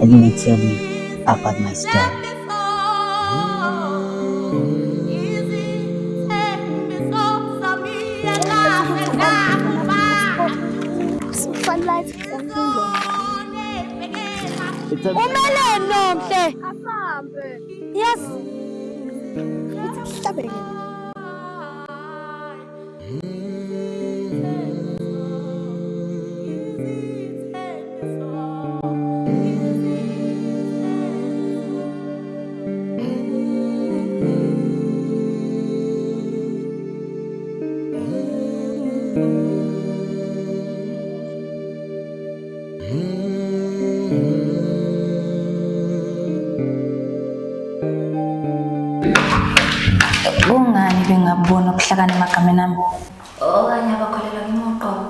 Let me tell you about my story. Umele nomhle. Asambe. Yes. Uthi Kungani bengaboni ubuhlakani emagameni ami? Okanye abakholelwa kimi uqobo.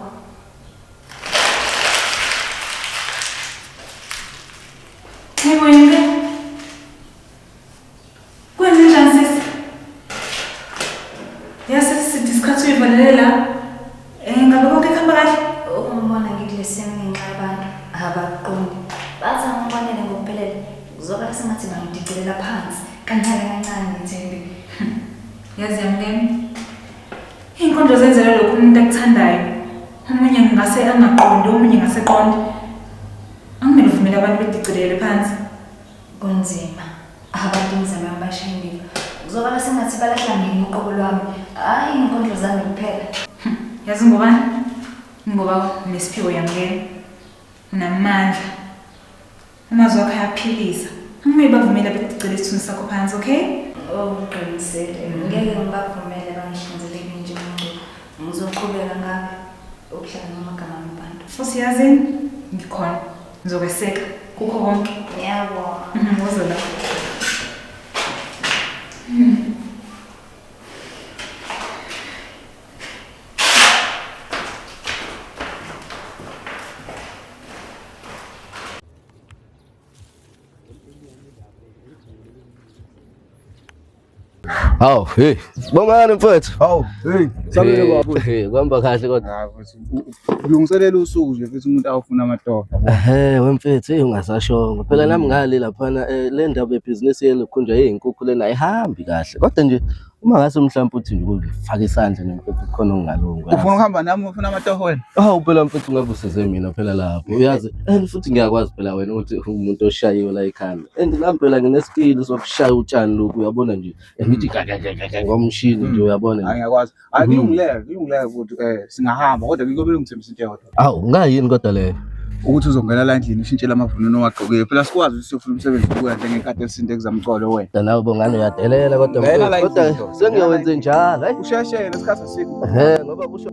Yebo yini? Kwenze njani sisi? Ya sisi sithi uyivalele la. Eh ngabe konke kuhamba kahle? Ungibona ngikulesimo ngenxa yabantu abakuqondi. Bathi angibonele ngokuphelele. Kuzokala sengathi bangidicelela phansi kancane kancane Thembi. Yazi yamngeni. Iy'nkondlo zenzelwe lokhu umuntu akuthandayo. Omunye ngase angaqondi, omunye ngase qonde. Angimele uvumele abantu bedicilele phansi. Kunzima. Abantu imizamo yami bayishaye indiva. Kuzokala sengathi balahla mina uqobo lwami. Hhayi iy'nkondlo zami kuphela. Yazi ngobani? Ngoba unesiphiwo yamngeni. Unamandla. Amazwi akho ayaphilisa. Angimele bavumele bedicile isithunzi sakho phansi, okay? Uqinisele. Ngeke ngibavumele bangihlinzele nje umuntu. Ngizoqhubeka ngabe ukuhlala namagama ami abantu. Futhi yazini? Ngikhona. Ngizokweseka kukho konke. Ngiyabonga. Woza la. Hawu, hey, bongani mfethu. Hawu, hey, sabele baba. Hey, kuhamba kahle kodwa. Hayi mfethu, ulungiselela usuku nje mfethu umuntu awufuna amatoho. Ehhe, wemfethu, hey ungasashongo. Phela nami ngale laphana le ndaba yebhizinisi yelokhunja yezinkukhu lena ayihambi kahle. Kodwa nje uma ngase mhlawumbe uthi nje ukufaka isandla nje mfethu khona okungalungi. Ufuna ukuhamba nami ufuna amatoho wena? Hawu phela mfethu ngabe usize mina phela lapho. Uyazi, and futhi ngiyakwazi phela wena ukuthi umuntu oshayiwe la ekhanda. And nami phela ngineskill sokushaya utshani lokhu uyabona nje. Ngithi ga ngomshini nje uyabona Hayi nje. ngiyakwazi. Hayi kulungileke, kulungileke ukuthi singahamba kodwa ngikubele ungithembise into eyodwa. Awu ngayini kodwa leyo? Ukuthi uzongena la endlini ushintshele amavunulo owagqokile. Phela sikwazi ukuthi siyofuna umsebenzi kuya njengenkatha elisinde kuzamcolo wena. Nawe Bongani uyadelela kodwa Ngena la mfowethu, kodwa endlini, ndoda. sengiyowenze njalo. Hayi. Usheshele isikhathi asikho. Ehhe ngoba kusho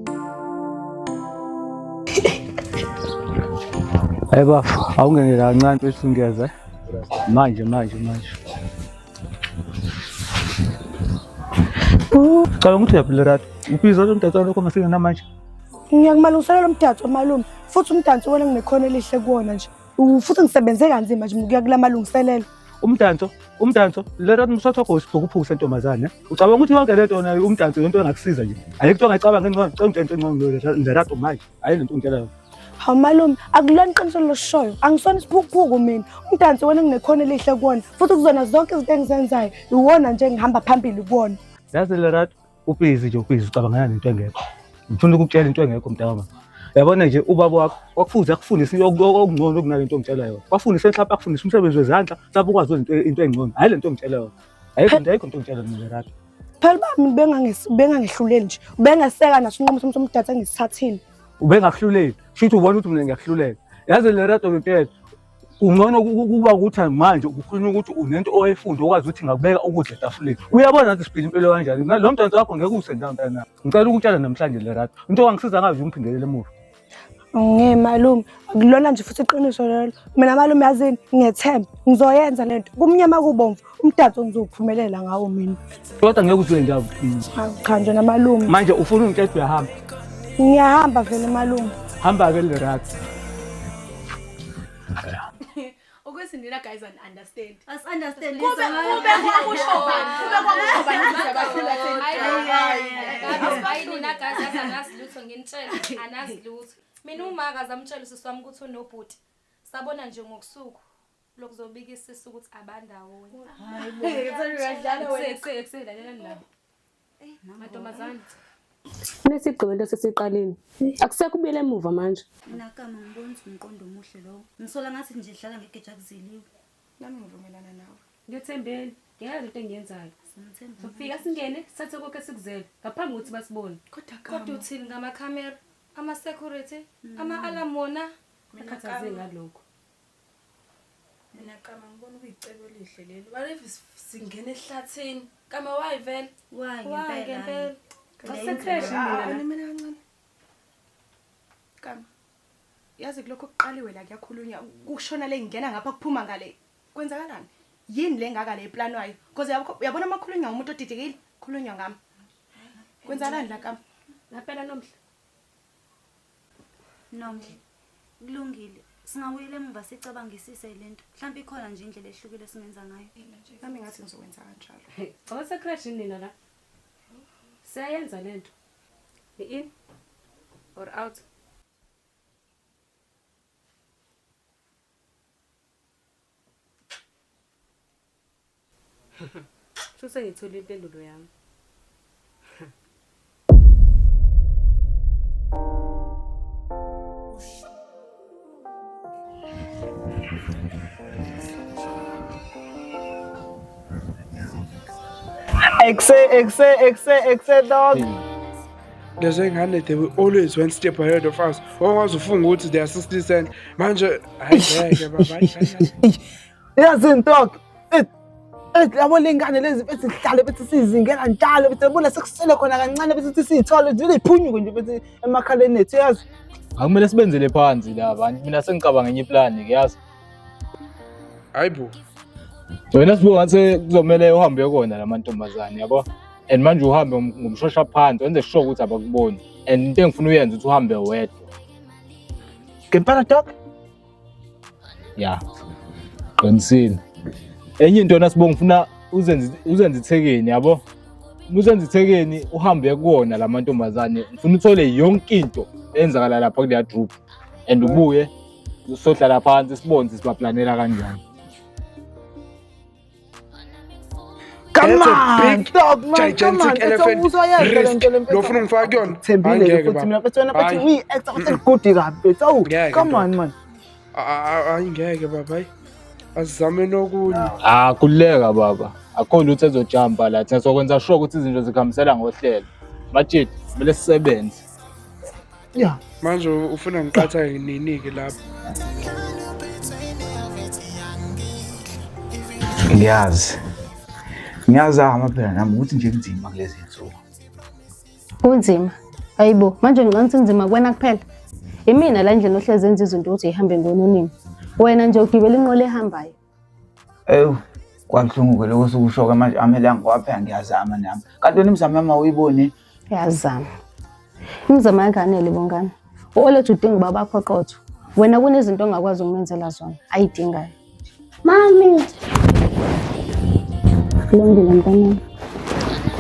Hayi bafo, awungene kancane mfethu ngiyeza. Manje manje manje. Cabanga ukuthi uyaphila Lerato. Ubhizi lo mdanso lokho ngasina namanje. Ngiyakumalungiselela umdanso malume futhi umdanso wona nginekhono elihle kuwona nje. Futhi ngisebenze kanzima nje ukuya kula malungiselelo. Umdanso, umdanso, Lerato msatha isiphukuphuku sentombazane. Ucabanga ukuthi yonke lento yona umdanso yonto engakusiza nje. Ayikho into ongayicabanga engcono, cela ungitshele into engcono Lerato manje. Hayi lento ungitshela yona. Hawu malume, akulona iqiniso loshoyo. Angisona isiphukuphuku mina. Umdanso wona nginekhono elihle kuwona futhi kuzona zonke izinto engizenzayo iwona nje engihamba phambili kuwona. Yazi Lerato, ubhizi nje ubhizi ucabangana nento engekho. Ngifuna ukukutshela into engekho mntakama. Uyabona nje ubaba wakho wakufuze akufundise okungcono kunale nto ongitshela yona. Wafundise mhlawumbe akufundise umsebenzi wezandla, mhlawumbe ukwazi ukwenza into engcono. Hayi le nto ongitshela yona. Ayikho into ayikho into ongitshela yona Lerato. Phela ubaba bengangehluleli nje. Ubengeseka naso inqumo sami somdanso engisithathile. Ubengakuhluleli. Shuthi ubona ukuthi mina ngiyakuhlulela. Yazi Lerato ngempela kungcono kuba ukuthi manje kukhulunywa ukuthi unento oyifunda okwazi ukuthi ngakubeka ukudla etafuleni. Uyabona ukuthi siphila impilo kanjani. Lo mdanso wakho ngeke use ndawo mntana. Ngicela ukutshela namhlanje Lerato. Into ongangisiza ngayo nje ungiphindelele emuva. Nge malume, akulona nje futhi iqiniso lelo. Mina malume yazini ngiyethemba ngizoyenza lento. Kumnyama kubomvu, umdanso ngizophumelela ngawo mina. Kodwa ngeke uzuye ndawo. Hawu, Cha nje namalume. Manje ufuna ungitshela ukuthi uyahamba. Ngiyahamba vele malume. Hamba-ke Lerato. Ukuthi nina guys and understand. As understand Kube kube kwakusho bani? Kube kwakusho bani ukuthi abahlula Hayi nina guys yazi anazi lutho nginitshela anazi lutho. Mina uma akazamtshela usisi wami ukuthi unobhuti. Sabona nje ngokusuku lokuzobika isisu ukuthi abandawonye. Lalelani la. Mantombazane. Nesigqibo into sesiqalile. Akusekho ubuyele emuva manje. Mina kama ngibona ukuthi umqondo omuhle lowo. Ngisola ngathi nje dlala ngegeja kuziliwe. Nami ngivumelana nawe. Ngiyethembeni, ngiyazi into engiyenzayo. Simthemba. Sofika singene, sithathe konke esikuzele ngaphambi kokuthi basibone. Kodwa Kodwa uthini ngamakhamera, ama-security, ama-alarm wona? Akhathazeki ngalokho. Mina kama ngibona ukuyicebo elihle leli. What if singena ehlathini? Kama why vele? Why Why ngempela? ngempela? Basekreshi mina la. Mina kancane. Kama. Yazi kulokho kuqaliwe la kuyakhulunywa kushona le ngena ngapha kuphuma ngale. Kwenzakalani? Yini le ngaka le eplanwayo? Because uyabona makhulunywa umuntu odidekile, khulunywa ngami. Kwenzakalani la kama? Ngaphela nomhla. Nomhle. Kulungile. Singabuyela emuva sicabangisise lento. Mhlawumbe ikhona nje indlela ehlukile esingenza ngayo. Nami ngathi ngizokwenza kanjalo. Abasekreshi nina la. Siyayenza lento. Ni in or out? Suse ngitholile impendulo yami. Ekse ekse ekse ekse dog. Lezi ngane they were always one step ahead of us. Okwazi ufunga ukuthi they are 60 cent. Manje hayi ngeke baba hayi, hayi, hayi. Yazini dog. Yabo le ngane lezi bethi sihlale bethi sizingela njalo bethi yabona sekusele khona kancane bethi sithi siyithole nje liphunyuke nje bethi emakhaleni ethu yazi. Akumele sibenzele phansi la bantu. Mina sengicabanga enye iplani ke yazi. Hayi bo. Wena sibuka ngathi kuzomele uhambe uyokona la mantombazane yabo. And manje uhambe ngomshosha phansi wenze sure ukuthi abakuboni. And into engifuna uyenze ukuthi uhambe wedwa. Ngempela dog. Ya. Qinisile. Enye into yona sibonga ngifuna uzenze ithekeni yabo. Uma uzenza ithekeni uhambe kuwona la mantombazane. Ngifuna uthole yonke into eyenzakala lapha kuleya group and ubuye sohlala phansi sibone ukuthi sibaplanela kanjani. Come That's a on, big, dog man, come on. gigantic elephant Uzoyenza le risk. nto le mfethu. Lo ufuna ungifaka kuyona? Hayi, Thembile ngeke futhi baba. mina mfethu wena mfethu Hayi. uyi-actor futhi good kabi mfethu. Awu, Ngeke, come on dog. man. Hayi ngeke baba hayi. Asizame nokunye. Ah, khululeka baba. Akho lutho ezojumpa la. Thina sokwenza sure ukuthi izinto zikhambisela ngohlelo. Majidi, kumele sisebenze. Ya. Manje ufuna ngiqatha nini-ke lapho? Ngiyazi. Ngiyazama phela nami ukuthi nje kunzima kulezi zinsuku. Kunzima. Hayibo, manje ngicabanga ukuthi kunzima kuwena kuphela. Imina la endlini ohlezi enza izinto ukuthi ihambe ngononini. Wena nje ugibela inqola ehambayo. Ewu, kwabuhlungu-ke lokho osukusho-ke manje amelanga ngoba phela ngiyazama nami. Kanti wena imizamo yami awuyiboni? Uyazama. Imizamo yakhe anele bongani. U-Olethu udinga ubaba wakho qotho. Wena kunezinto ongakwazi ukumenzela zona ayidingayo. Mami. Kulungile mntanami.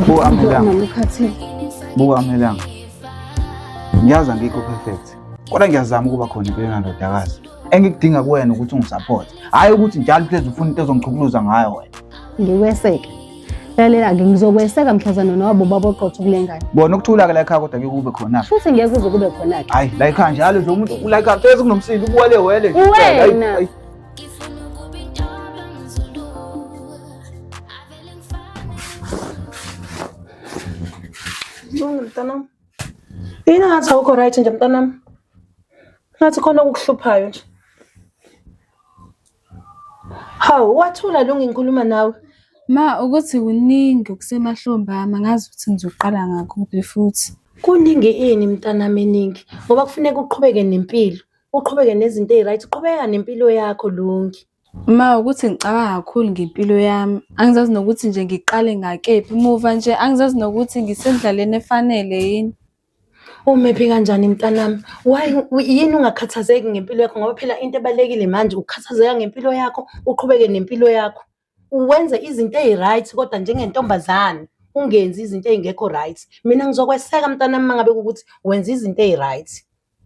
Buka amelanga. Ukhathele. Buka amelanga. Ngiyazi angikho perfect. Kodwa ngiyazama ukuba khona empilweni yandodakazi. Engikudinga kuwena ukuthi ungisupport. Hhayi ukuthi njalo uhlezi ufuna into ezongichukuluza ngayo wena. Ngikweseke. Lalela-ke ngizokweseka mhlazane nowabo baba oqotho kule ngane. Bona ukuthula-ke la ekhaya kodwa ngeke kube khona. Futhi ngeke kuze kube khona-ke. Hayi la ekhaya njalo nje umuntu la ekhaya hlezi kunomsindo ubuwele wele nje. Wena. Hayi, Lungi mntanami. Yini ngathi awukho right nje mntanami? Ngathi khona okukuhluphayo nje. Hawu, wathula Lungi ngikhuluma nawe. Ma ukuthi kuningi okusemahlombe ami angazi ukuthi ngizoqala ngakuphi futhi. Kuningi ini mntanami eningi ngoba kufuneka uqhubeke nempilo, uqhubeke nezinto ezi-right, qhubeka nempilo yakho Lungi. Ma ukuthi ngicabanga kakhulu ngempilo yami, angizazi nokuthi nje ngiqale ngakephi. Muva nje angizazi nokuthi ngisendlaleni efanele yini. Umephi kanjani mntanami? Why yini ungakhathazeki ngempilo yakho ngoba phela into ebalulekile manje ukukhathazeka ngempilo yakho, uqhubeke nempilo yakho. Uwenze izinto ezi-right kodwa njengentombazane ungenzi izinto ey'ngekho right. Mina ngizokweseka mntanami uma ngabe kuwukuthi wenza izinto ezi-right.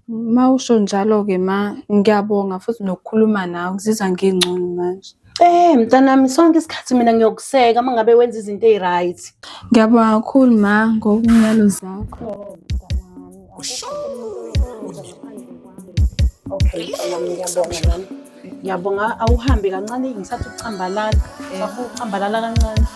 Ma usho njalo-ke ma, ngiyabonga futhi nokukhuluma nawe ngizizwa ngingcono manje. Mntanami sonke isikhathi mina ngiyokuseka uma ngabe wenza izinto ezi-right. Ngiyabonga kakhulu ma ngokunyalo zakho. Okay, mntanami ngiyabonga nami. Ngiyabonga awuhambe kancane ngisathi ukucambalala. Ngisafuna ukucambalala kancane.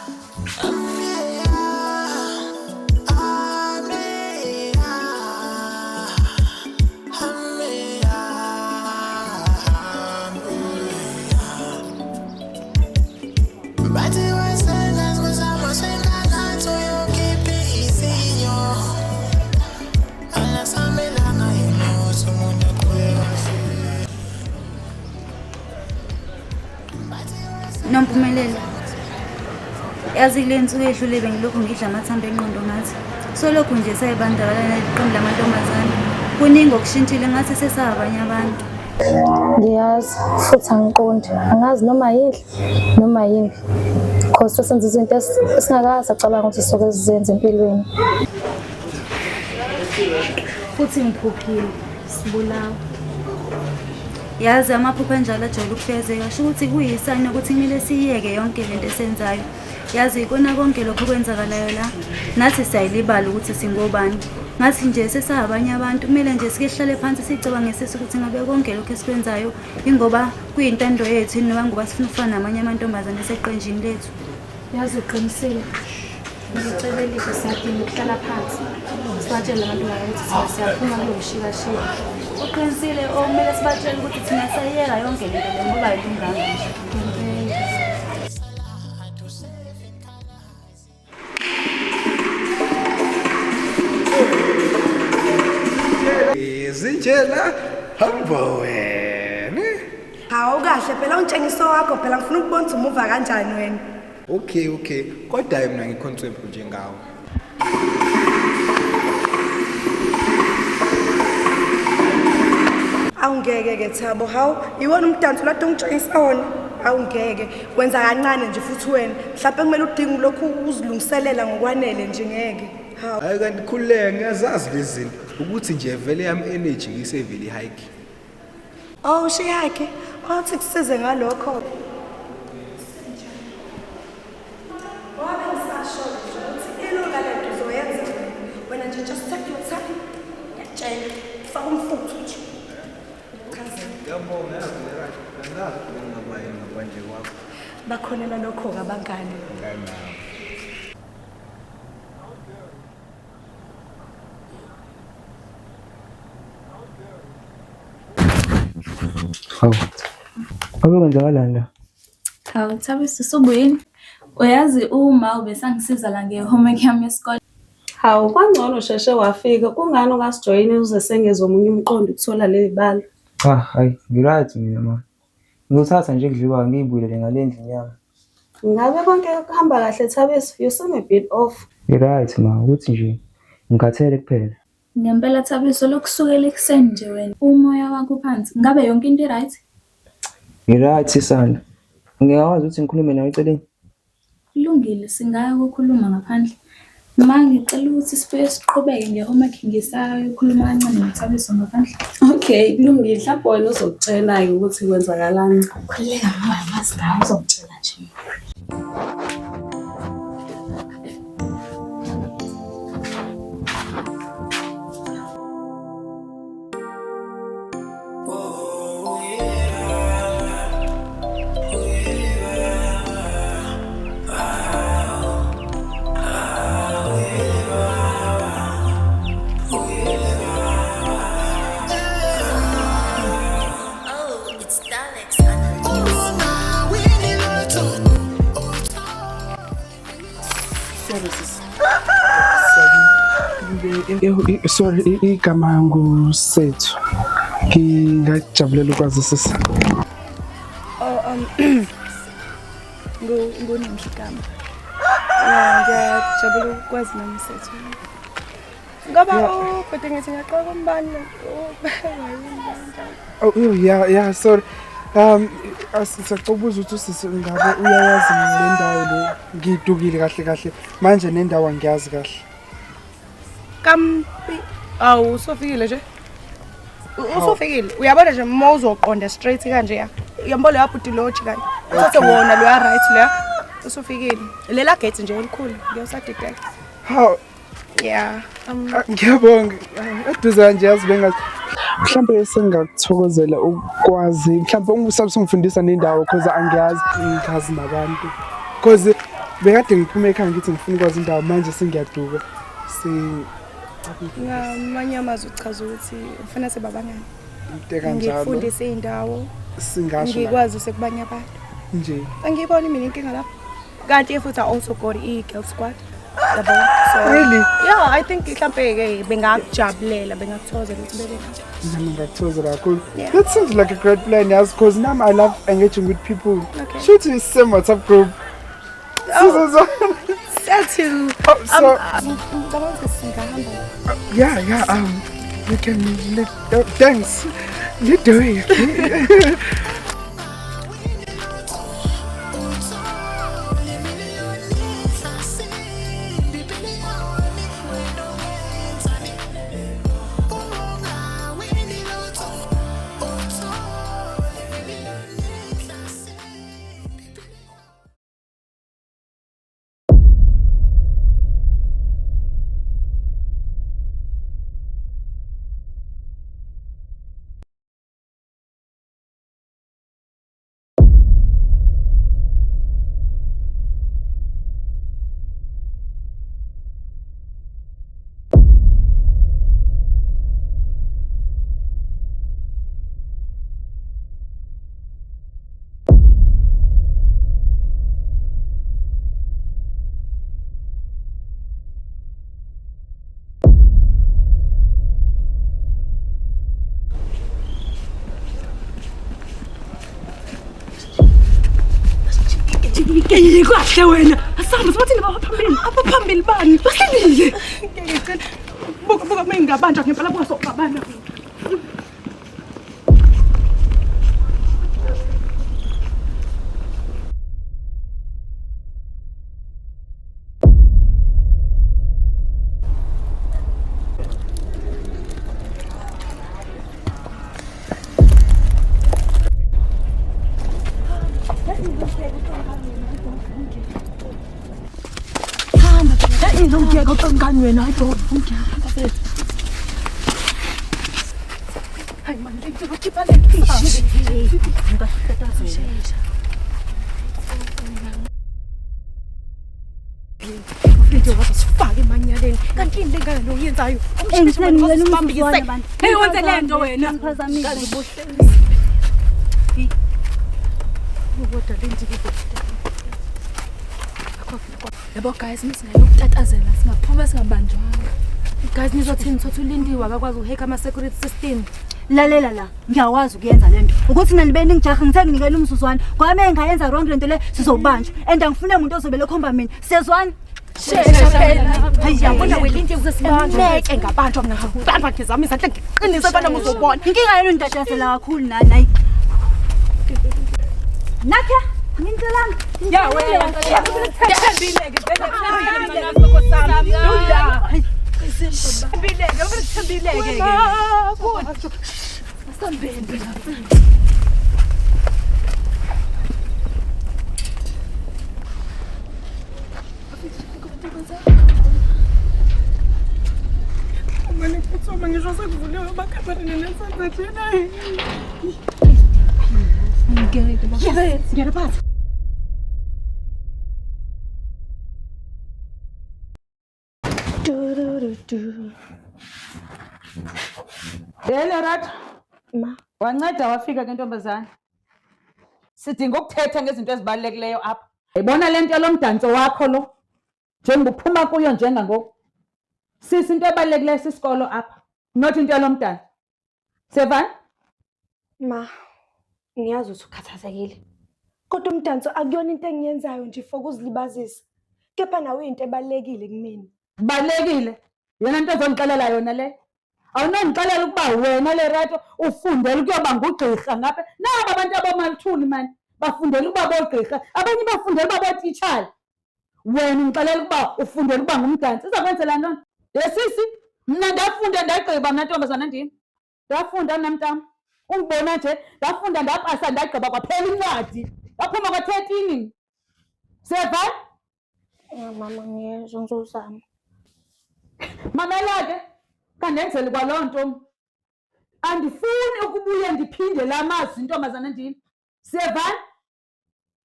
Nompumelelo, yazi kule nsuku edlule bengilokhu ngidla amathambo engqondo ngathi solokhu nje sayibandakanya neqembu lamantombazane. Kuningi okushintshile ngathi sesabanye abantu. Ngiyazi futhi angiqondi, angazi noma yinhle noma yimbi. Cause sesenza izinto esingakaze acabanga ukuthi soke sizenze empilweni. Futhi ngiphuphile, sibulawa. Yazi amaphupho anjalo ajwayele ukufezeka, sho ukuthi kuyisayini ukuthi kumele siyiyeke yonke lento esenzayo. Yazi ikona konke lokho okwenzakalayo la, nathi siyayilibala ukuthi singobani. Ngathi nje sesabanye abantu, kumele nje sike sihlale phansi sicabangisise ukuthi ngabe konke lokho esikwenzayo ingoba kuyintando yethu yini noma ngoba sifuna ukufana namanye amantombazane eseqenjini lethu. Yazi uqinisile. Ngicela elihle siyadinga ukuhlala phansi. Sibatshele abantu laba ukuthi thina siyaphuma kulo mshikashika. Uqinisile okumele sibatshele ukuthi thina siyayiyeka yonke lento le ngoba ayilunganga nje. Izinjela hamba wena. Hawu kahle phela ungitshengiso wakho phela ngifuna ukubona ukuthi umuva kanjani wena. Okay okay, kodwa hayi mina ngikhonswempu njengawe. Awungeke ke Thabo, hawu iwona umdanso lade ungitshengisa wona. Awungeke wenza kancane nje futhi wena. Mhlawumbe kumele udinge lokhu uzilungiselela ngokwanele nje ngeke. Hawu. Hayi kanti khululeka ngiyazazi lezi zinto ukuthi nje vele yami energy ngisevele hike. Oh shiyakhe, awuthi kusize ngalokho. Wabe ngisasho nje ukuthi ilula lento uzoyenza wena. Wena nje just take your time. Ngiyakutshela, faka umfutho nje. Chazela. Ngiyabonga yazi le right. Angazi ukuthi ngingaba yini ngaphandle kwakho. Bakhonela lokho-ke abangani. Nganawe. Hawu. Ngabe kwenzakalani la? Hawu Thabiso usubuyini? Uyazi uma ubesangisiza la nge-homework yami yesikole. Hawu kwangcono sheshe wafika. Kungani ungasijoyini uze sengeze omunye umqondo ukuthola leli bala? Cha, hayi, ngi-right mina ma. Ngizothatha nje kudliwa ngiyibuyele ngale ndlini yami. Ngabe konke kuhamba kahle Thabiso? You seem a bit off. Ngi-right ma, ukuthi nje ngikhathele kuphela. Ngempela Thabiso lokusukela ekuseni nje wena umoya wakho uphansi. Ngabe yonke into i-right? Ngi-right Sisanda. Ngingakwazi ukuthi ngikhulume nawe eceleni? Kulungile singaya ukukhuluma ngaphandle. Ma ngicela ukuthi sibuye siqhubeke nge-homework ngisayokhuluma kancane noThabiso ngaphandle. Okay, kulungile. Mhlawumbe wena uzokutshela-ke ukuthi kwenzakalani. Khululeka mama, mazi ngawe uzongitshela nje. Sorry sis. Sorry. Sorry, igama nguSethu. Ngingajabulela ukwazi sisi. Oh, nguNomhla igama. Ngiyajabula ukwazi nami Sethu. Ngoba ubhuti ngithi ngiyaqoka umbani Oh, yeah, sorry. Asisacobuza ukuthi usisi ngabe uyayazi le ndawo le. Ngidukile kahle kahle. Manje nendawo angiyazi kahle. Kampi awu usofikile nje. Usofikile. Uyabona nje uma uzoqonda straight kanje ya. Uyambona lapho bhuti lo kanje. Uthathe wona lo right la. Usofikile. Lela gate nje elikhulu. Ngiyawusadideka. Hawu. Yeah. Ngiyabonga. Eduze nje yazi bengazi. Mhlambe sengakuthokozela ukwazi mhlambe ungifundisa nendawo because angiyazi ngichazi nabantu because bekade ngiphume ekhaya ngithi ngifuna ukwazi indawo manje sengiyaduka. Ngamanye amazwi uchaza ukuthi ufuna sebabangani. Into kanjalo. Ngifundise indawo. Singasho ngikwazi sekubanye abantu. Nje. Angiyiboni mina inkinga lapho. Kanti futhi I also got i-girl squad. Yabo. So really? Yeah, I think mhlambe ke bengakujabulela, bengakuthokozela ukuthi bebe kanje. Nami ngakuthokozela kakhulu. That sounds like a great plan, yes, because now I love engaging with people. Okay. Shoot the same WhatsApp group. Oh. Sethu. Oh, so yeah, you can lead, thanks. Lead the way. Okay? Kahle wena asambe sibathini abaphambili abaphambili bani bahlelile ngeke buka buka mengingabanjwa ngempela buka soxabana. Hey, what's the land? Kodwa lendikile. Yabo guys, misingayokutatazela singaphuma singabanjwanga. Guys nizothini thothi ulindiwe akakwazi ukuhack ama security system. Lalela la, ngiyakwazi ukuyenza lento. Ukuthi mina nibe ningijahe ngithe nginikele umzuzwana. Ngoba uma ngingayenza wrong lento le sizobanjwa. And angifune umuntu ozobe lekhomba mina. Siyezwana? Shesha phela. Hayi yabona welindi uzesibanjwa. Ngeke ngabanjwa mina ngibamba ngizama izandla ngiqinise bana uzobona. Inkinga yenu nitatazela kakhulu nani hayi. Nakya, nginitelana. Ya wena. Ngithembile-ke vele ngithembile-ke ngithembile-ke ke. Asambeni. Mane phuthuma ngisho sekuvuliwe amakhamera nesenza njena. Ngeke ngiyaphatha. Lerato. Ma. Wanceda wafika ke ntombazana. Sidinga ukuthetha ngezinto ezibalulekileyo apha. Yibona le nto yalomdanso wakho lo. Njengoba uphuma kuyo njengangoku. Sisi into ebalulekileyo sisikolo apha. Not into yalomdanso. Sevana? Ma, ngiyazi ukuthi ukhathazekile. Kodwa umdanso akuyona into engiyenzayo nje for ukuzilibazisa. Kepha nawe into ebalulekile kumina. Balekile. Yona into ozongixelela yona le. Awunongixelela ukuba wena Lerato ufundela ukuyoba ngugqirha ngapha. Naba abantu abomaluthuli mani bafundela ukuba bogqirha, abanye bafundela ukuba botitshala. Wena ungixelela ukuba ufundela ukuba ngumdansi. Izakwenzela ntoni? Le sisi, mna ndafunda ndagqiba mna ntombazana ndini. Ndafunda mna mntama. Ungibona nje ndafunda ndapasa ndagqiba kwaphela incwadi. Ndaphuma kwa-13. Seva? Mama ngiyezwa ngizozama. Mamela ke, kandenzeli kwaloo nto. Andifuni ukubuye ndiphinde la mazwi ntombazana ndini. Siyevana?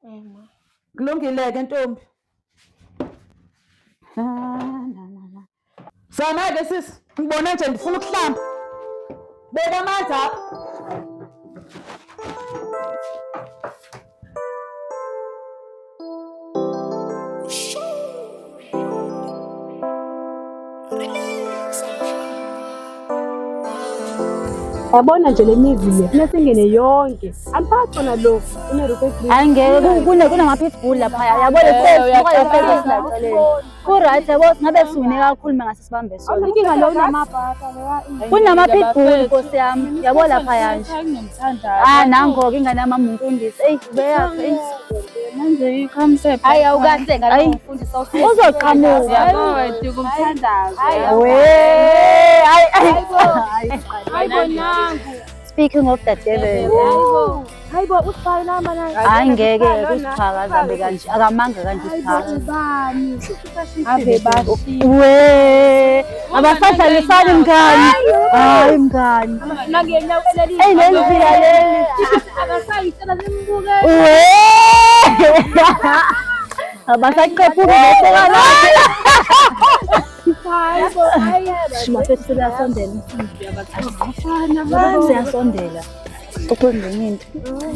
Ma. Kulungile ke ntombi. Na. Zama ke sisi, ngibona nje ndifuna ukuhlamba. Beka amanzi apha. Yabona nje le mizi le, funa singene yonke. Aniphathi wona lo, Hayi ngeke kunama-pitbull laphaya. Yabo le face, buka le face esilaceleni. Ku-right yabo singabe siwine kakhulu uma ngase sibambe sona. Inkinga lo unamabhaka lewa. Kunama-pitbull nkosi yami. Yabo laphaya nje. Ah nango-ke ingane yami umfundisi. Eyi ubeyaphi? Eyi. Manje iconcept. Hayi awukahle ngalo mfundisi uzoqhamuka. Yabo kumthandazo. We, hayi hayi. Hayibo nangu. Speaking of the devil. Hayibo usifake namba naye. Hayi ngeke kusifaka azabe kanje akamanga kanje usifaka. Ubani? Ave bashi. We, abasadlalisani mngani. Hayi mngani. Eyi leli vila leli. Abasayitshela limbuke. We. Abasaqephuki nesekala. Hayibo hayi. Shima siyasondela. Siyasondela. Uqonde into.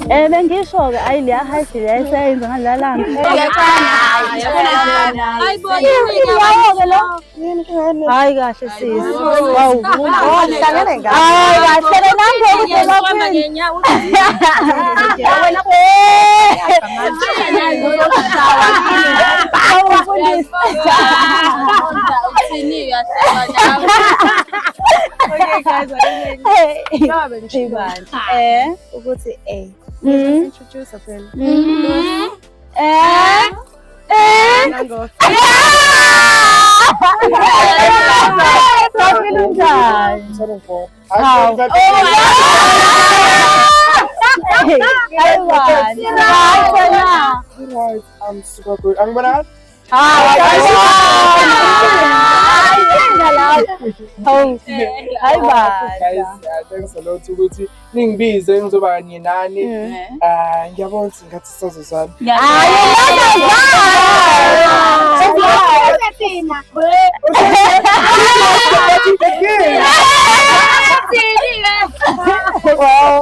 Bengisho ke ayi leya high school yayiseyenza ngalalanga. Hayibo Yawo ke lo. Hayi kahle sisi. Wow. Hlangene ngayo. Hayi kahle ke nangu Uhamba ngenyawo. Wena Awufundisi. Uthini uyahlaba nawe. Okay guys, ngabe nje ukuthi introduce phela. Nango. Saphila njani? Hawu. Right, I'm super good. Angibonakali? Hayi ba. Guys, thanks a lot ukuthi ningibize ngizoba kanye nani. Ngiyabona ukuthi ngathi sisazozwana. Hayi. Uthini-ke?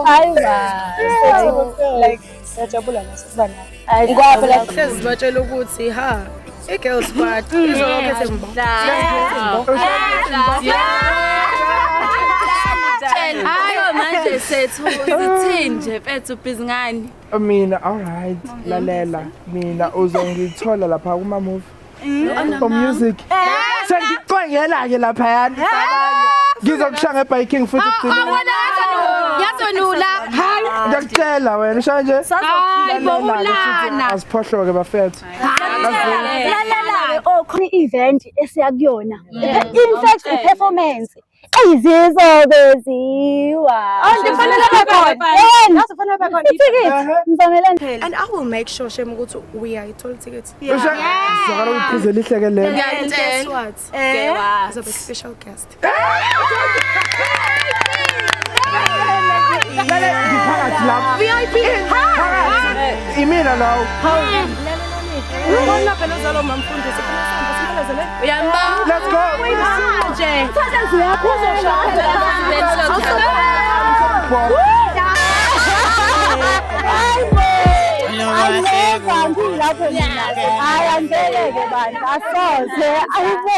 Hayi ba. Like siyajabula naso kuba nawe. Hayi, Ngoba phela siyajabula. hlezi sibatshela ukuthi ha i-girl squad izolokhu ethi mbo. Hayi manje sethu uthini nje mfethu ubhizi ngani? Mina alright, lalela. Mina uzongithola lapha kuma movie. O music. Sengicwengela ke lapha yani. Ngizokushaya ngebiking futhi kugcina. Yazi wena ula. Hayi, ngiyakutshela wena usho nje. Hayi bo ulana. Asiphohloke bafethu. Lalela-ke oh khona i-event esiya kuyona. In fact i-performance eyizizobe ziwa. Oh, ndifanele ube khona. Yena. Yazi ufanele ube khona. Ithikithi ngizamele And I will make sure shem ukuthi uyayithola ithikithi. Usho ngizokala uyiphuze lihleke lelo. And guess what? Eh? Uzobe special guest. Lale ngiphakathi lapha. VIP. Phakathi. Imina lawo. Ubona phela uzalo mamfundisi kufanele sihambe simphelezele. Uyamba. Let's go. Manje. Thatha uyaphuzela. Angeke ngilapho mina. Hayi angeke bantu asoze. Ayibo.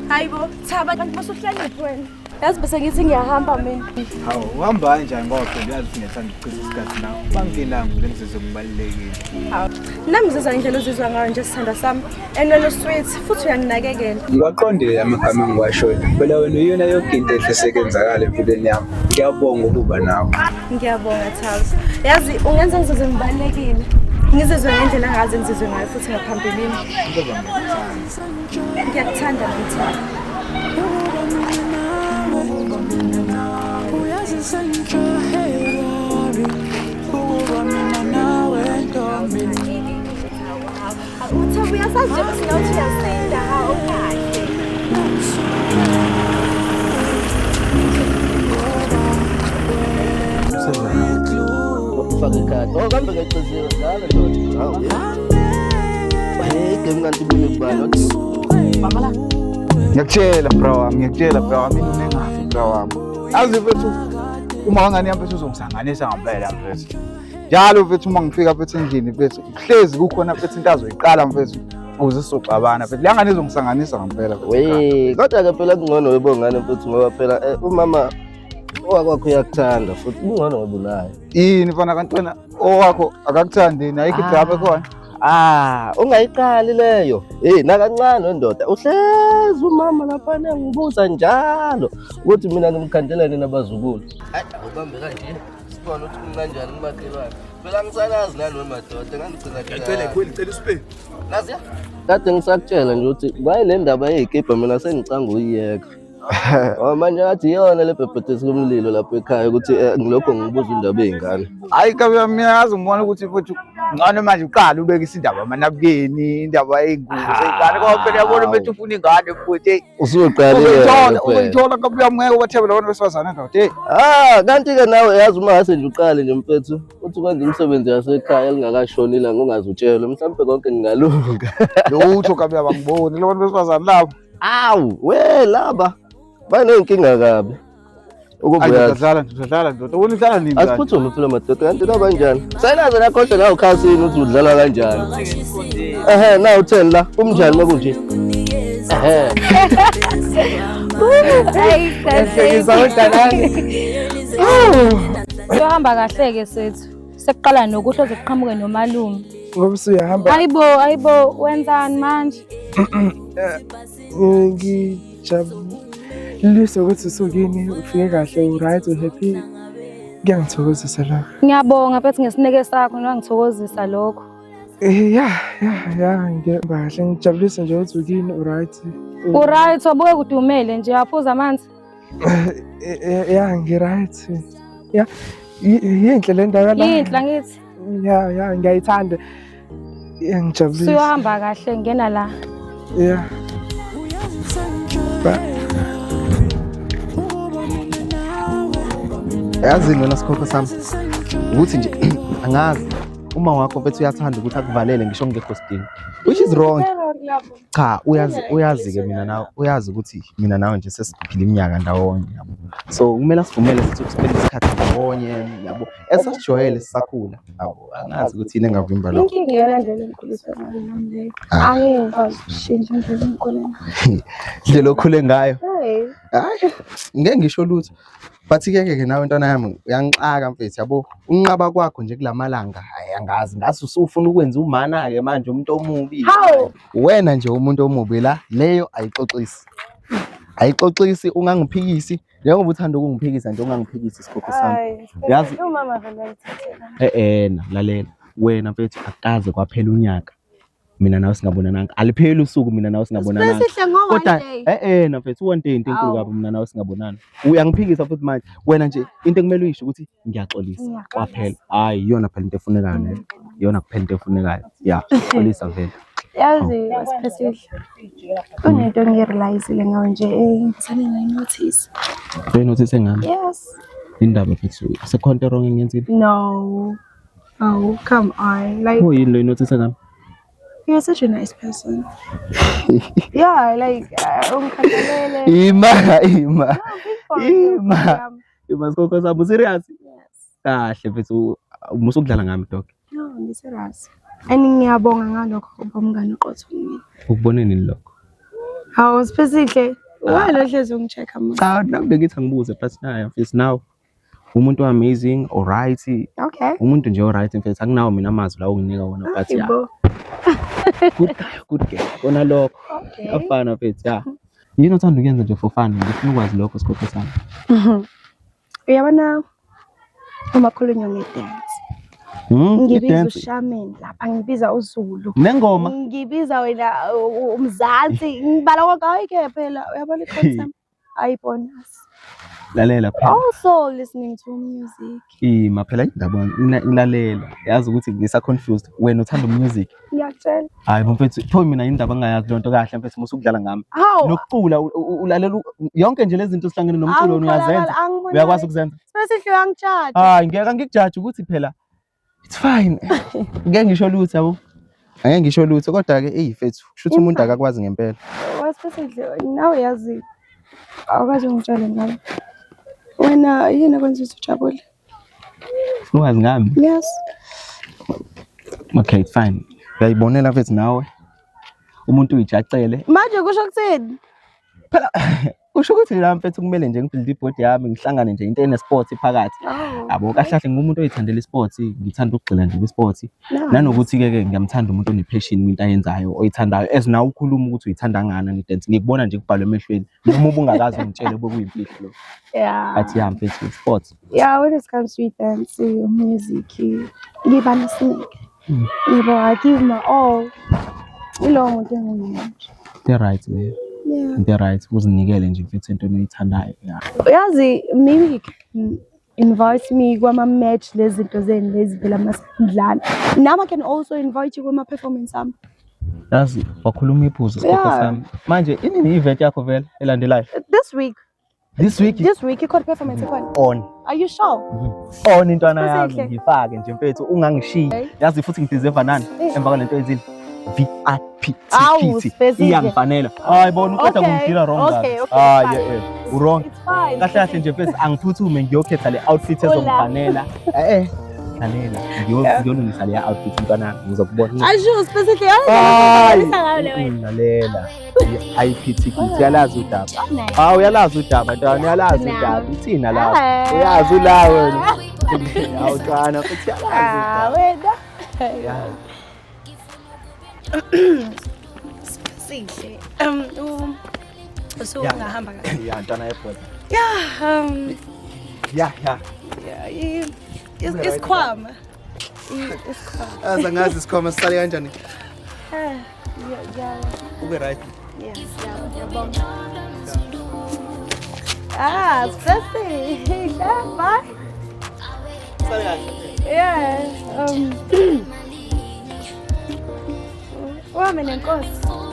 Hayibo, Thaba kanti basuhleliphi wena? Yazi bese ngithi ngiyahamba mina. Hawu, uhamba kanjani ngoba phela uyazi ukuthi ngiyathanda ukuchitha isikhathi nawe. Banginami le ngizizwe ngibalulekile. Hawu. Nami ngizizwa ngendlela ozizwa ngayo nje sithandwa sami. And wena sweet futhi uyanginakekela. Ngiwaqondile amagama engiwashoyo. Phela wena uyona yonke into enhle esekenzakala empilweni yami. Ngiyabonga ukuba nawe. Ngiyabonga Thaba. Yazi ungenza ngizizwe ngibalulekile. Ngizizwe ngendlela angaze ngizizwe ngayo futhi ngaphambilini. Ngoba ngiyakuthanda. Ngiyakuthanda nami Thaba. Uthaba uyasazi nje ukuthi nawe uthi uyasinda hawu kahle. Ufake ikhadi. Oh kambe ngeciziwe dlala ndoda. Hawu. Hey, game kanti ibini kubani? Baba la. Ngiyakutshela bra wami, ngiyakutshela bra wami, mina unengafi bra wami. Azi mfethu uma wangane yami mfethu uzongisanganisa ngempela mfethu. Njalo mfethu uma ngifika mfethu endlini mfethu kuhlezi kukhona mfethu into azoyiqala mfethu ukuze sizoxabana mfethu. Le ngane izongisanganisa ngempela mfethu. We, kodwa ke phela kungcono webongane mfethu ngoba phela umama owakwakho uyakuthanda futhi kungcono ngoba unaye. Yini mfana kanti wena owakho akakuthandi yini? Ayikho idrama ekhona? Ah, ungayiqali leyo. Eh, nakancane wendoda. Uhlezi umama lapha ngibuza njalo ukuthi mina ngimkhandelane nabazukulu. Hayi, awubambe kanje. Sibone ukuthi kumkanjani kumakhelwane. Phela ngisalazi nani wemadoda, ngangigcina Ngiyacela khweli, cela usiphe. Naziya. Kade ngisakutshela nje ukuthi kwaye le ndaba yey'kibha mina sengicanga uyiyeka. Oh manje ngathi iyona le bhebhethesi komlilo lapho ekhaya ukuthi ngilokho ngibuza indaba ey'ngane. Hayi kabi mina yazi ngibona ukuthi futhi ngcono manje uqale ubekise indaba amanabukeni, indaba yey'ngubo zey'ngane ngoba phela uyabona mfethu ufuna ingane futhi eyi. Usuqalile Uzoyithola, uzoyithola kabi yami ngeke ubathembe labantu besifazane ndoda eyi. Ah, kanti-ke nawe yazi uma ngase nje uqale nje mfethu uthi kwenza imisebenzi yasekhaya elingakashoni ilanga ungaze utshelwe mhlawumbe konke kungalunga. Lutho kabi yami angiboni labantu besifazane labo. Awu, we laba baney'nkinga kabi. Ukuba Ayi, uyazi. ndoda, dlala ndoda, dlala ndoda. Wena udlala nini kanti? Asiphuthume phela madoda kanti nabanjani? Sayinaze nakhohlwa nawe ukhasini ukuthi udlala kanjani. Ehhe, nawu 10 la. Kumnjani makunje? Ehhe. Kuyohamba kahle-ke sethu. Sekuqala nokuhle ozoqhamuke nomalume. Ngoba usuyahamba. Hayibo, hayibo, wenzani manje? Ngijabulise ukuthi usukini ufike kahle u-right u-happy. Kuyangithokozisa lokho. Ngiyabonga mfethu ngesineke sakho nangithokozisa lokho. Ya ya ya ngihamba kahle ngijabulise nje ukuthi ukini u-right. U-right wabuke kudumele nje aphuza amanzi. Ya ngi-right. Ya yinhle le ndawo la. Yinhle angithi. Ya ya ngiyayithanda. Iyangijabulisa. Suyohamba kahle ngena la. Yeah. Bye. Yazi wena sikhokho sami ukuthi nje angazi. Uma wakho mfethu uyathanda ukuthi akuvalele ngisho kungekho sidingo. Which is wrong. Lapho. Cha, uyazi uyazi-ke mina nawe, uyazi ukuthi mina nawe nje sesiphila iminyaka ndawonye yabo. So kumele sivumele sithi ukuspenda isikhathi ndawonye yabo. Esasijwayele sisakhula. Yabo, angazi ukuthi yini engavimba lokho. Inkinga iyona ndlela engikhuliswe ngayo nami leyo. Ah. Angeke ngikwazi ukushintsha indlela engikhule ngayo. Indlela okhule ngayo. Hey. Hayi, ngeke ngisho lutho. But ke ke nawe ntwana yami uyangixaka mfethu yabo. Unqaba kwakho nje kulamalanga, hayi angazi, ngathi usufuna ukwenza umana ke manje umuntu omubi. Hawu. Wena nje umuntu omubi la, leyo ayixoxisi. Ayixoxisi ungangiphikisi, njengoba uthanda ukungiphikisa nje ungangiphikisi isikhokho sami. Hayi. Yazi umama vele ayithathela. eh eh na lalela. Wena mfethu akukaze kwaphela unyaka. Mina nawe singabonananga. Alipheli usuku mina nawe singabonananga. Sihle ngo one Kodwa day. eh eh na mfethu one day into enkulu Awu. kabi mina nawe singabonana. Uyangiphikisa futhi manje. Wena nje into ekumele uyisho ukuthi ngiyaxolisa. Ngiyaxolisa. Kwaphela. Hayi iyona phela into efunekayo leyo. Iyona kuphela into efunekayo. Ya, xolisa vele. Yazi Siphesihle. Kunento engiyirealizile ngawe nje ngisane ngayinotice. Uyinotice ngami. Yes. Indaba mfethu sekhona into wrong engiyenzile. No. Oh, come on. Like Pho yini lo inotice ngami? you're such a nice person. Yeah, like ungikhathalele. Ima, ima. For real, Ima. yeah. Ima sikhokho sami serious. Kahle mfethu umusa ukudlala ngami dog. No, ngiserious. And ngiyabonga ngalokho kuba umngane oqotho kumina. Ukubone nini lokho? Hawu Siphesihle, wena ohlezi ungi-check-a manje. Cha, nami bengithi angibuze but naye mfethu now umuntu amazing alright. Okay. Umuntu nje alright mfethu akunawo mina amazwi lawo onginika wona but yeah. Hayibo. Good guy, good girl. Kona lokho. Okay. Afana mfethu yeah. Yini othanda ukuyenza nje for fun? Ngifuna ukwazi lokho sikhokho sami. Uyabona uma khulunywa ngedance. Ngibiza I-dance. uShaman lapha, ngibiza uZulu. Nengoma. Ngibiza wena uMzansi, ngibala konke hayi-ke phela uyabona i-concept ayibonus. Lalela phela. Also listening to music. Ima phela indaba ngilalela. Yazi ukuthi ngisa confused. Wena uthanda music. Ngiyakutshela. Hayi mfethu, pho mina indaba engingayazi leyo nto kahle mfethu musu ukudlala ngami. Hawu. Nokucula ulalela yonke nje lezi zinto sihlangene nomculo wena uyazenza. Angikholakali, Uyakwazi ukuzenza? Siphesihle uyangijaja. Hayi ngeke angikujaji ukuthi phela it's fine. Ngeke ngisho lutho yabo. Angeke ngisho lutho kodwa ke eyi mfethu, kusho ukuthi umuntu akakwazi ngempela. Wasiphesihle nawe yazi awukwazi ungitshele ngawe. Wena yini ekwenza ukuthi ujabule? Ufuna ukwazi ngami? Yes. Okay, it's fine. Uyayibonela mfethu nawe. Umuntu uyijacele. Manje kusho kuthini? Kusho ukuthi la mfethu kumele nje ngibuild ibody yami ngihlangane nje into ene-sport phakathi. Oh. Yabo kahle kahle ngumuntu oyithandela isport, ngithanda ukugxila nje kwisport. Nice. Nanokuthi-ke ke ngiyamthanda umuntu one-passion kwinto ayenzayo, oyithandayo. As nawe ukhuluma ukuthi uyithanda ngani i-dance, ngikubona nje kubhalwe emehlweni. Noma ubungakaze ungitshele bekuyimfihlo lokho. Yeah. But yeah mfethu sport. Yeah, when it comes to dance, music, ngiba nesineke. Yebo, I give my all. Ilowo muntu enguye nje. Into right leyo. Yeah. Into right uzinikele nje mfethu entweni oyithandayo. Yeah. Uyazi maybe you can invite me kwama-match lezi zinto zenu lezi phela masidlala. Nami I can also invite you kwama-performance ami. Yazi wakhuluma iphuzu sikhokho Yeah. sami. Manje inini i-event yakho vele elandelayo? This week. This week This week ikhona performance ekhona. on. Are you sure? On intwana yami Siphesihle. ngifake nje mfethu ungangishiyi. Okay. Yazi futhi ngideserve nani Eh. emva kwalento oyenzile. VIP Awu, ticket Siphesihle. iyangifanela. Hayi bona uqeda Okay, kungidila wrong kabi. okay, okay, Hayi fine. eh eh wrong. It's fine. Kahle kahle nje mfethu angiphuthume ngiyokhetha le outfit Hola. ezongifanela. Eh eh lalela ngiyolungisa le outfit mntwana wami ngizokubona. Asho Siphesihle Hayi. yazi ngayo le wena. Lalela. I-IP ticket uyalazi udaba. Nice. Ah uyalazi udaba ntwana uyalazi Now. udaba. Ithina lapho. Ah. Uyazi ula wena. Awu ntwana futhi uyalazi Ah, udaba. wena. Yeah. Sihle. Usungahamba kahle. Ya ntwana yebhola. Yeah, Ya ya. yeah, isikhwama. Isikhwama. Aza ngazi isikhwama sisale kanjani? Ah, yeah, yeah. Ube right. Yeah, yeah, ngiyabonga. Ah, Siphesihle. Bye. Sale kahle. Yeah. Uhambe nenkosi. Oh.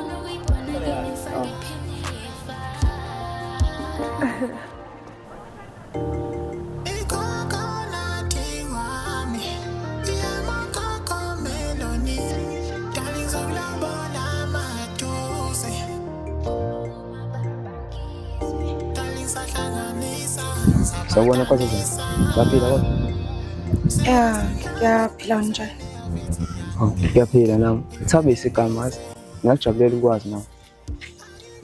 Sawubona Nkosazana. Uyaphila kodwa? Ya, ngiyaphila njani? Oh, ngiyaphila nami. Thabisa igama yazi. Ngingakujabulela ukwazi nawe.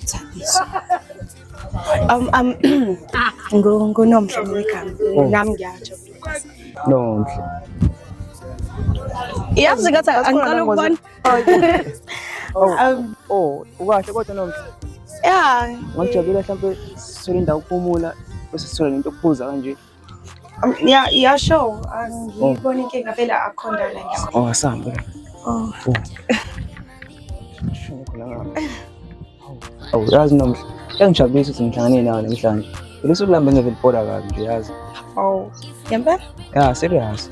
Thabiso. Ngunomhle mina igama. Oh. Nami ngiyajabula ukwazi. Nomhle. Yazi ngathi angiqala ukubona. Oh, oh, ukahle kodwa Nomhle. Ya, Ngakujabula mhlawumbe sithole indawo yokuphumula bese sithola nento yokuphuza kanje. Ya, ya sure. Angiboni inkinga vele akho ndawo la ngiyakho. Oh, asambe. Oh. Oh. Shona khona ngapha. Awu, yazi Nomhle, kuyangijabulisa ukuthi ngihlangane nawe namhlanje. Phela usuku lami bengeve libhola kabi nje yazi. Oh, ngempela? Ya, serious.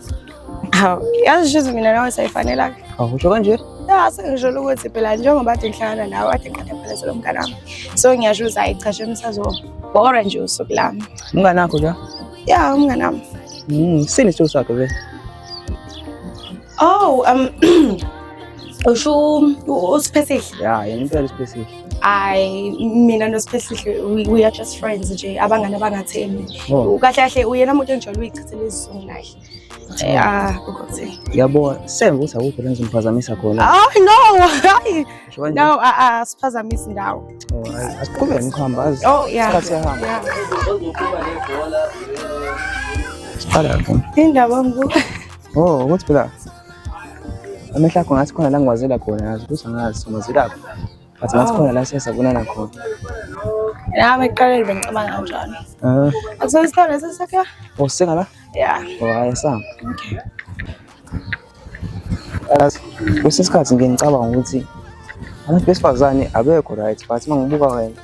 Hawu, yazi shuthi mina nawe sayifanelana. Awu, usho kanje? Ya, sengisho ukuthi phela njengoba kade ngihlangana nawe kade ngiqeda phela lo mngane wami. So ngiyasho ukuthi hayi cha shem sazobhora nje usuku lami. Umngane wakho la? Ya, umngane wami. Sini isitulo sakhe vele. Oh, usho uSiphesihle. Ya, yena impela uSiphesihle. Ay, mina noSiphesihle we are just friends nje, abangani abangatheni. Oh. Kahle kahle uyena umuntu engijwayele ukuyichithela isizungu naye. Ah, ukuthi. Yabo, semva ukuthi akukho la ngizomphazamisa khona. Oh no, hayi. Usho kanje? No, ah siphazamisa indawo. Oh, hayi, asiqhubeke ngikhamba azi. Oh, yeah. Isikhathi siyahamba. Yeah. Siqala lapho. Indaba ngibuka. Oh, ukuthi phela amehlo akho ngathi khona la ngiwazela khona yazi ukuthi angazi ngiwazelaphi. But ngathi Oh. khona la siye sabonana khona. Nami ekuqaleni bengicabanga kanjalo. Ah, Akusona isitolo lesi sakhe? oh sika la? Yeah. Oh, hayi sami. Yazi, kwesinye isikhathi ngiye ngicabanga ukuthi abantu besifazane abekho right but uma ngibuka wena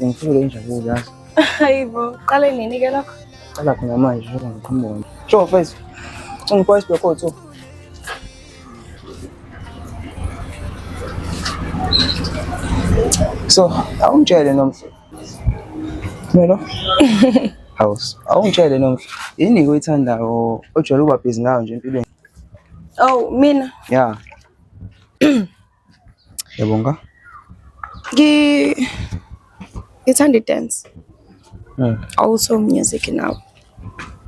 ngifike injabulo yazi. Hayibo, qale nini ke lokho? Cala khona manje njengoba ngiqhamuka. Sure mfethu. Ungipha isibhekotho. So, awungitshele Nomhle. Melo? House. Awungitshele Nomhle. Yini oyithandayo ojwayele ukuba busy ngayo nje empilweni? Oh, mina Yeah. Yabonga. ngithanda i-dance. Also music now.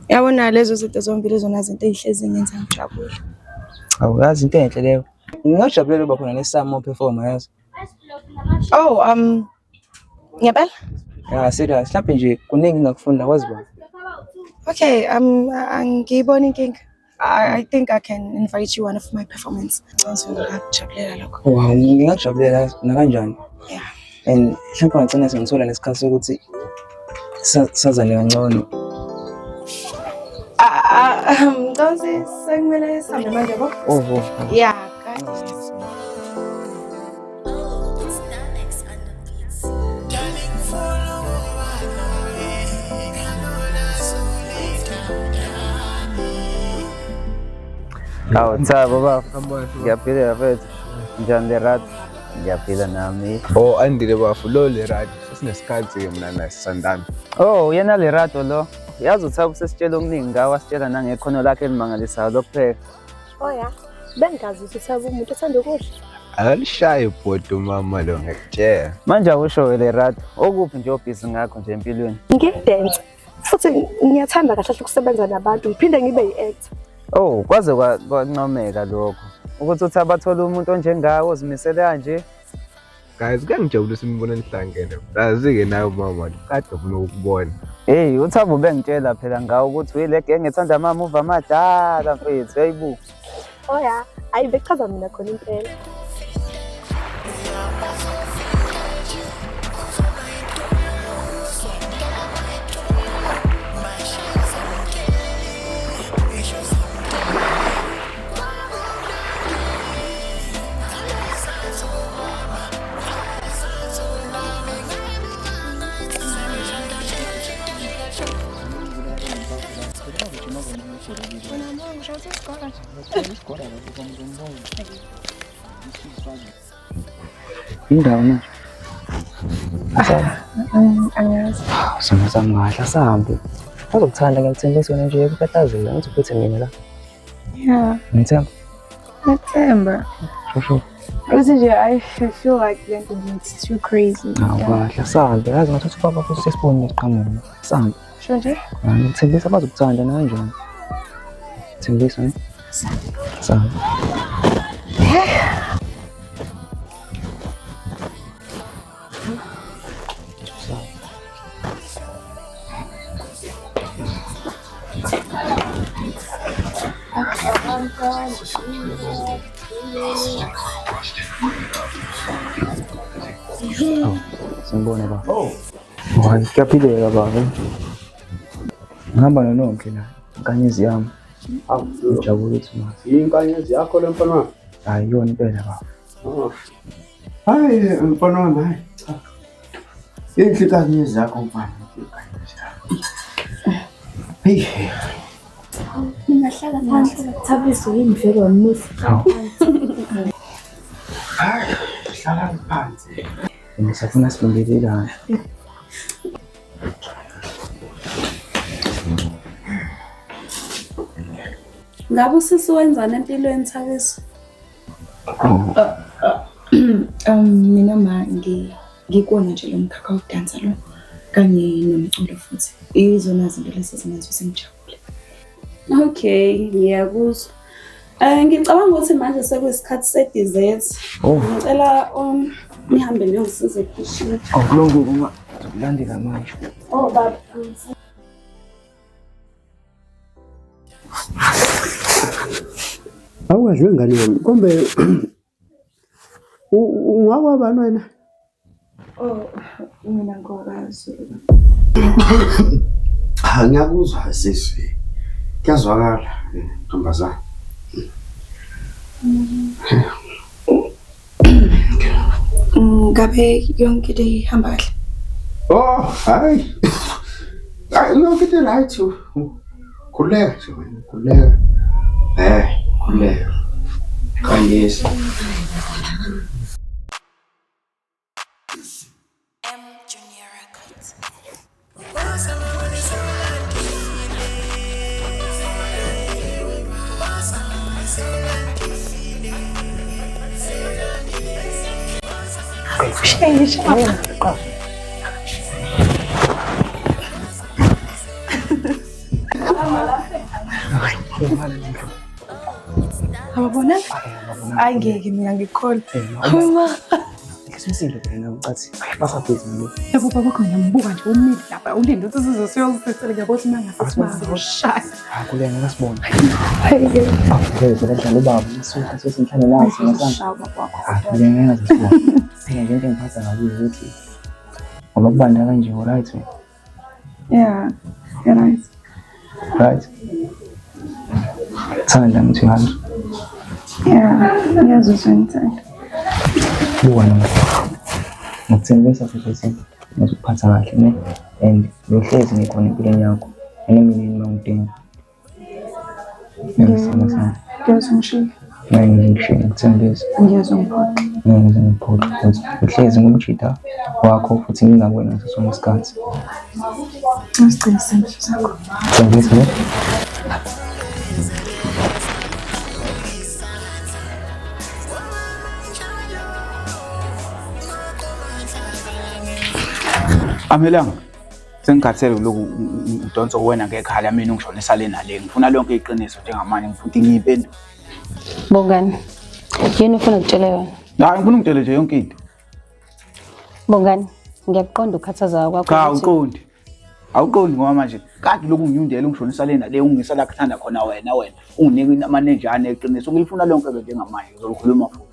Yabona lezo zinto zombili zona zinto ey'hlezi ngenza ngijabule. Awu yazi into enhle leyo. Ngingajabulela ukuba khona nesamo performer yazi. Oh, ngempela? Yeah, serious. Mhlawumbe nje kuningi engingakufunda kwazi ba. Okay, angiyiboni inkinga. I think I can invite you one of my performance. Ngizokujabulela lokho. Wow, ngingakujabulela nakanjani. Yeah. And mhlawumbe ngagcina sengithola nesikhathi sokuthi sazane kangcono. Ah, Nkosi, sekumele sihambe manje yabo? Oh, oh. Yeah, guys. Awu Thabo bafo. Ngiyaphila mfethu. Njani Lerato? Ngiyaphila nami. Oh, Andile bafo, lo Lerato sesinesikhathi-ke mina naye sisandana. Oh, yena Lerato lo. Yazi uThabo usesitshela okuningi ngawe, wasitshela nangekhono lakhe elimangalisayo lokupheka. Oh ya, bengazi ukuthi Thabo umuntu othanda ukudla. Akalishayi ibhodo umama lo ngiyakutshela. Manje awusho Lerato, okuphi nje obhizi ngakho nje empilweni? Ngiyadansa futhi ngiyathanda kahle kahle ukusebenza nabantu, ngiphinde ngibe yi-actor. Oh, kwaze kwancomeka lokho. Ukuthi uThabo athole umuntu onjengawe ozimisele kanje. Guys, kuyangijabulisa ukunibona nihlangene. Yazi-ke nawe mama, kade ngifuna ukukubona. Hey, uThabo ubengitshela phela ngawe ukuthi uyile genge ethanda amamuvi amadala mfethu, hayibo. Oh ya, ayi bechaza mina khona impela. Indawo manje. Asazi. Angazi. Sona sami kahle asahambe. Bazokuthanda ngiyakuthembisa wena nje ukukhathazeka ngithi uphethe mina la. Yeah, Ngithemba. ngethemba. Sure sure. Ukuthi nje I feel like le nto nje it's too crazy. Hawu kahle asahambe. Yazi ngathatha ubaba futhi sesibone siqhamuka. Asahambe. Sho nje? Ngikuthembisa bazokuthanda nakanjani. Thembisa ne? Sawa. Sengibona baba. Oh. Hayi kuyaphileka baba. Ngihamba noNonhle la, inkanyezi yami. Awu, Ngijabule ukuthi mazi. Inkanyezi yakho le mfana wami? Hayi iyona impela baba. Oh. Hayi mfana wami hayi cha. Inhle inkanyezi yakho mfana. Inkanyezi yakho. Hey. Ningahlala phansi. Thabiso yini vele wamisa. Hayi, hlalani phansi. Ngisafuna sibingelelane. Ngabe usisi wenzani empilweni Thabiso? Mina ma ngikuwona nje lo mkhakha wokudansa lo kanye nomculo futhi. Izona zinto lezi ezingenza ukuthi ngijabule. Okay, ngiyakuzwa. Ngicabanga ukuthi manje sekuyisikhathi se-dessert. Oh. Ngicela nihambe niyongisiza ekhishini. Oh, kulungile ma. Ngizokulandela manje. Oh baba. Awukahle ngane yami. Kombe ungakwabani wena? Oh, mina ngokaZulu. Cha ngiyakuzwa sisi. Kuyazwakala ntombazane. Ngabe yonke into ihamba kahle? Oh, hayi. Hayi yonke into right. Khululeka nje wena, khululeka. Khululeka. Khanyisa. Shesha. Ababonanga? Hayi ngeke mina ngikholwa. Uma Ngisumsile phela ucathi basabhizi nalo. yabo baba khona ngiyambuka nje umile lapha ulinde ukuthi size siyozisisele ngiyabona ukuthi mangase sibazoshaya. Hayi kulena ngasibona. Hayi ngeke. Ngeke phela dlala ubaba ngisuka sesinhlale naso ngasana. Uzoshaya ubaba wakho. Hayi kulena ngeke sibona. Phela nje into engiphatha kabi ukuthi ngoba kubanda kanje right wena. Yeah, you're right. Right? Thanda ngithi hangi. Yeah, ngiyazizwa ngithanda. Buka noma. Ngikuthembisa futhi ukuthi ngizokuphatha kahle ne and ngiyohlezi ngikhona empilweni yakho. Noma nini uma ungidinga. Ngiyazithemba sana. Ngiyazwa ngishiya. Ngeke ngize ngikushiye ngikuthembisa. Ngiyazwa ngiphoxa. Ngeke ngize ngikuphoxe futhi ngihlezi ngumjida wakho futhi ngingakuwena ngaso sonke isikhathi. Usigcine isithembiso sakho. Thembisa ne? Amelanga sengikhathele lokhu ngidonsa kuwena ngekhala mina ungishonisa le nale ngifuna lonke iqiniso njengamanje ngifuna ukuthi ngiyimpendulo. Bongani, yini ufuna ukutshela yona? Hayi ngifuna ungitshele nje yonke into. Bongani, ngiyakuqonda ukukhathazeka kwakho. Cha ukuthi- awuqondi. Awuqondi ngoba manje kade lokhu nginyundela ungishonisa le nale ungisa la kuthanda khona wena wena unginike amanenjana eqiniso ngilifuna lonke ke njengamanje ngizolikhuluma futhi.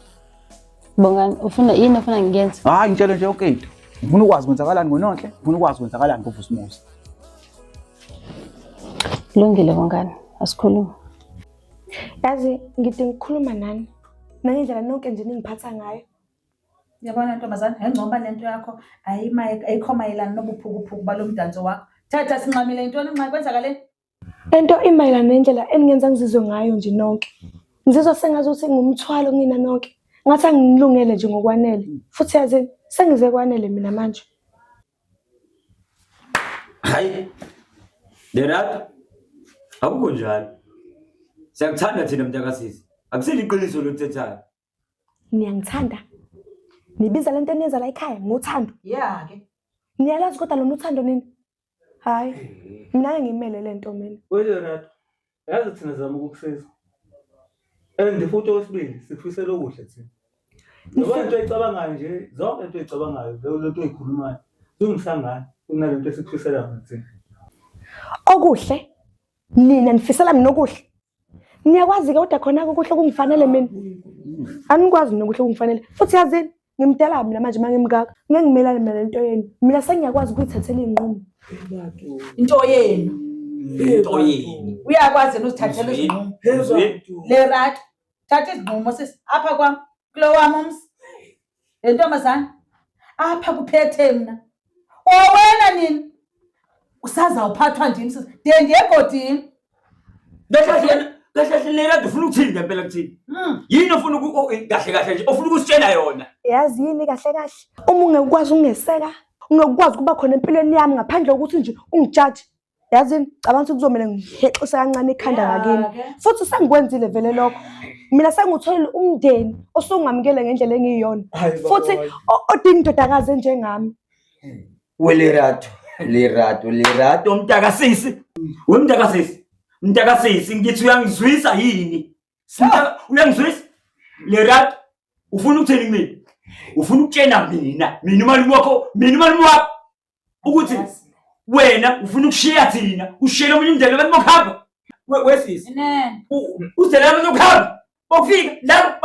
Bongani, ufuna yini ofuna ngiyenze? Hayi ngitshele nje yonke into. Ngifuna ukwazi kwenzakalani ngoNonhle, ngifuna ukwazi kwenzakalani ngoVusimuzi. Kulungile Bongani, asikhulume. Yazi ngidinga ukukhuluma nani. Nangendlela nonke nje ningiphatha ngayo. Uyabona ntombazane, engcoba lento yakho ayikho mayelana nobuphukuphuku balo mdanso wakho. Thatha sinxamile intoni nxa kwenzakaleni? Lento imayelana nendlela eningenza ngizizwe ngayo nje nonke. Ngizizwa sengazuthi ngumthwalo kunina nonke. Ngathi angilungele nje ngokwanele. Futhi yazi sengize kwanele mina manje. Hayi. Lerato. Akukho njalo. Siyakuthanda thina mntakasisi. Akusilo iqiniso lokuthethayo. Niyangithanda. Nibiza lento eniyenza la ekhaya ngothando. Yeah ke. Niyalazi kodwa lona uthando nini? Hhayi, mina ngeke ngiyimele le nto mina. WeLerato, yazi thina zama ukukusiza. And futhi okwesibili sikufisela okuhle thina. Yabona into oyicabangayo nje, zonke into oyicabangayo, leyo nto oyikhulumayo, zingumsangano kunalento esikufisela yona thina. Okuhle? Nina nifisela mina okuhle? Niyakwazi-ke kodwa khona-ke okuhle okungifanele mina. Anikwazi nokuhle okungifanele. Futhi yazini, ngimdala mina manje uma ngimngaka. Ngeke ngimelane mina nento yenu. Mina sengiyakwazi ukuyithathela iy'nqumo. Into yenu. Into yenu. Uyakwazi yena uzithathela izinqumo. Lerato, thatha izinqumo sisi apha kwam, kulo wam umzi. Le ntombazana apha kuphethe mna. Owena nini? Usazawuphathwa ndim sisi. Ndiye ndiye egodini. Kahle kahle kahle kahle Lerato ufuna ukuthini ngempela kuthini? Yini ofuna kahle kahle nje ofuna ukusitshela yona? Yazi yini kahle kahle? Uma ungekwazi ukungeseka, ungekwazi ukuba khona empilweni yami ngaphandle kokuthi nje ungijaje. Yazi cabanga ukuthi kuzomele ngihexise kancane ikhanda ngakini. Futhi sengikwenzile vele lokho. Mina sengutholile umndeni osungamukele ngendlela engiyiyona. Futhi odinga indodakazi enjengami. WeLerato, Lerato, Lerato mntakasisi. Wemntakasisi. Mntakasisi ngithi uyangizwisa yini? Uyangizwisa? Lerato ufuna ukuthini kumina? Ufuna ukutshena mina, mina umalume wakho, mina umalume wakho ukuthi wena ufuna ukushiya thina, ushiyele omunye umndeni abantu bokuhamba. Wesisi. Uzele abantu bokuhamba. Bokufika la.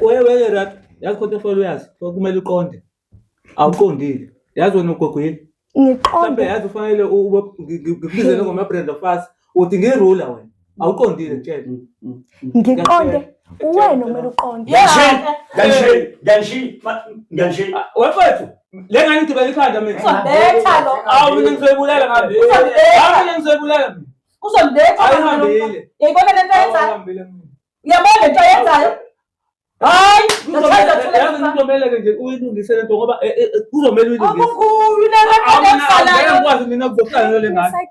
Wewe Lerato, yazi khona into uyazi, kumele uqonde. Awuqondile. Yazi wena ugogwile. Ngiqonde. Yazi ufanele ube ngikubizele ngoma brand of us, uthi ngirula wena. Awuqondile ngitshela. Ngiqonde. Uwena okumele uqonde. Ngiyanishiya, ngiyanishiya, ngiyanishiya. Wefethu, le ngane ngigibela ikhanda mina. Uzondibetha lo. Awu mina ngizoyibulala ngabe. Uzondibetha. Awu mina ngizoyibulala mina. Uzondibetha. Ayihambile. Uyayibona le nto ayenzayo? Uyabona le nto ayenzayo? Hayi, Yazi kuzomele ke nje uyilungise lento ngoba kuzomele uyilungise. Okukhulu nalento ekusalayo. Ngeke ngikwazi mina ukuzohlala nale ngane.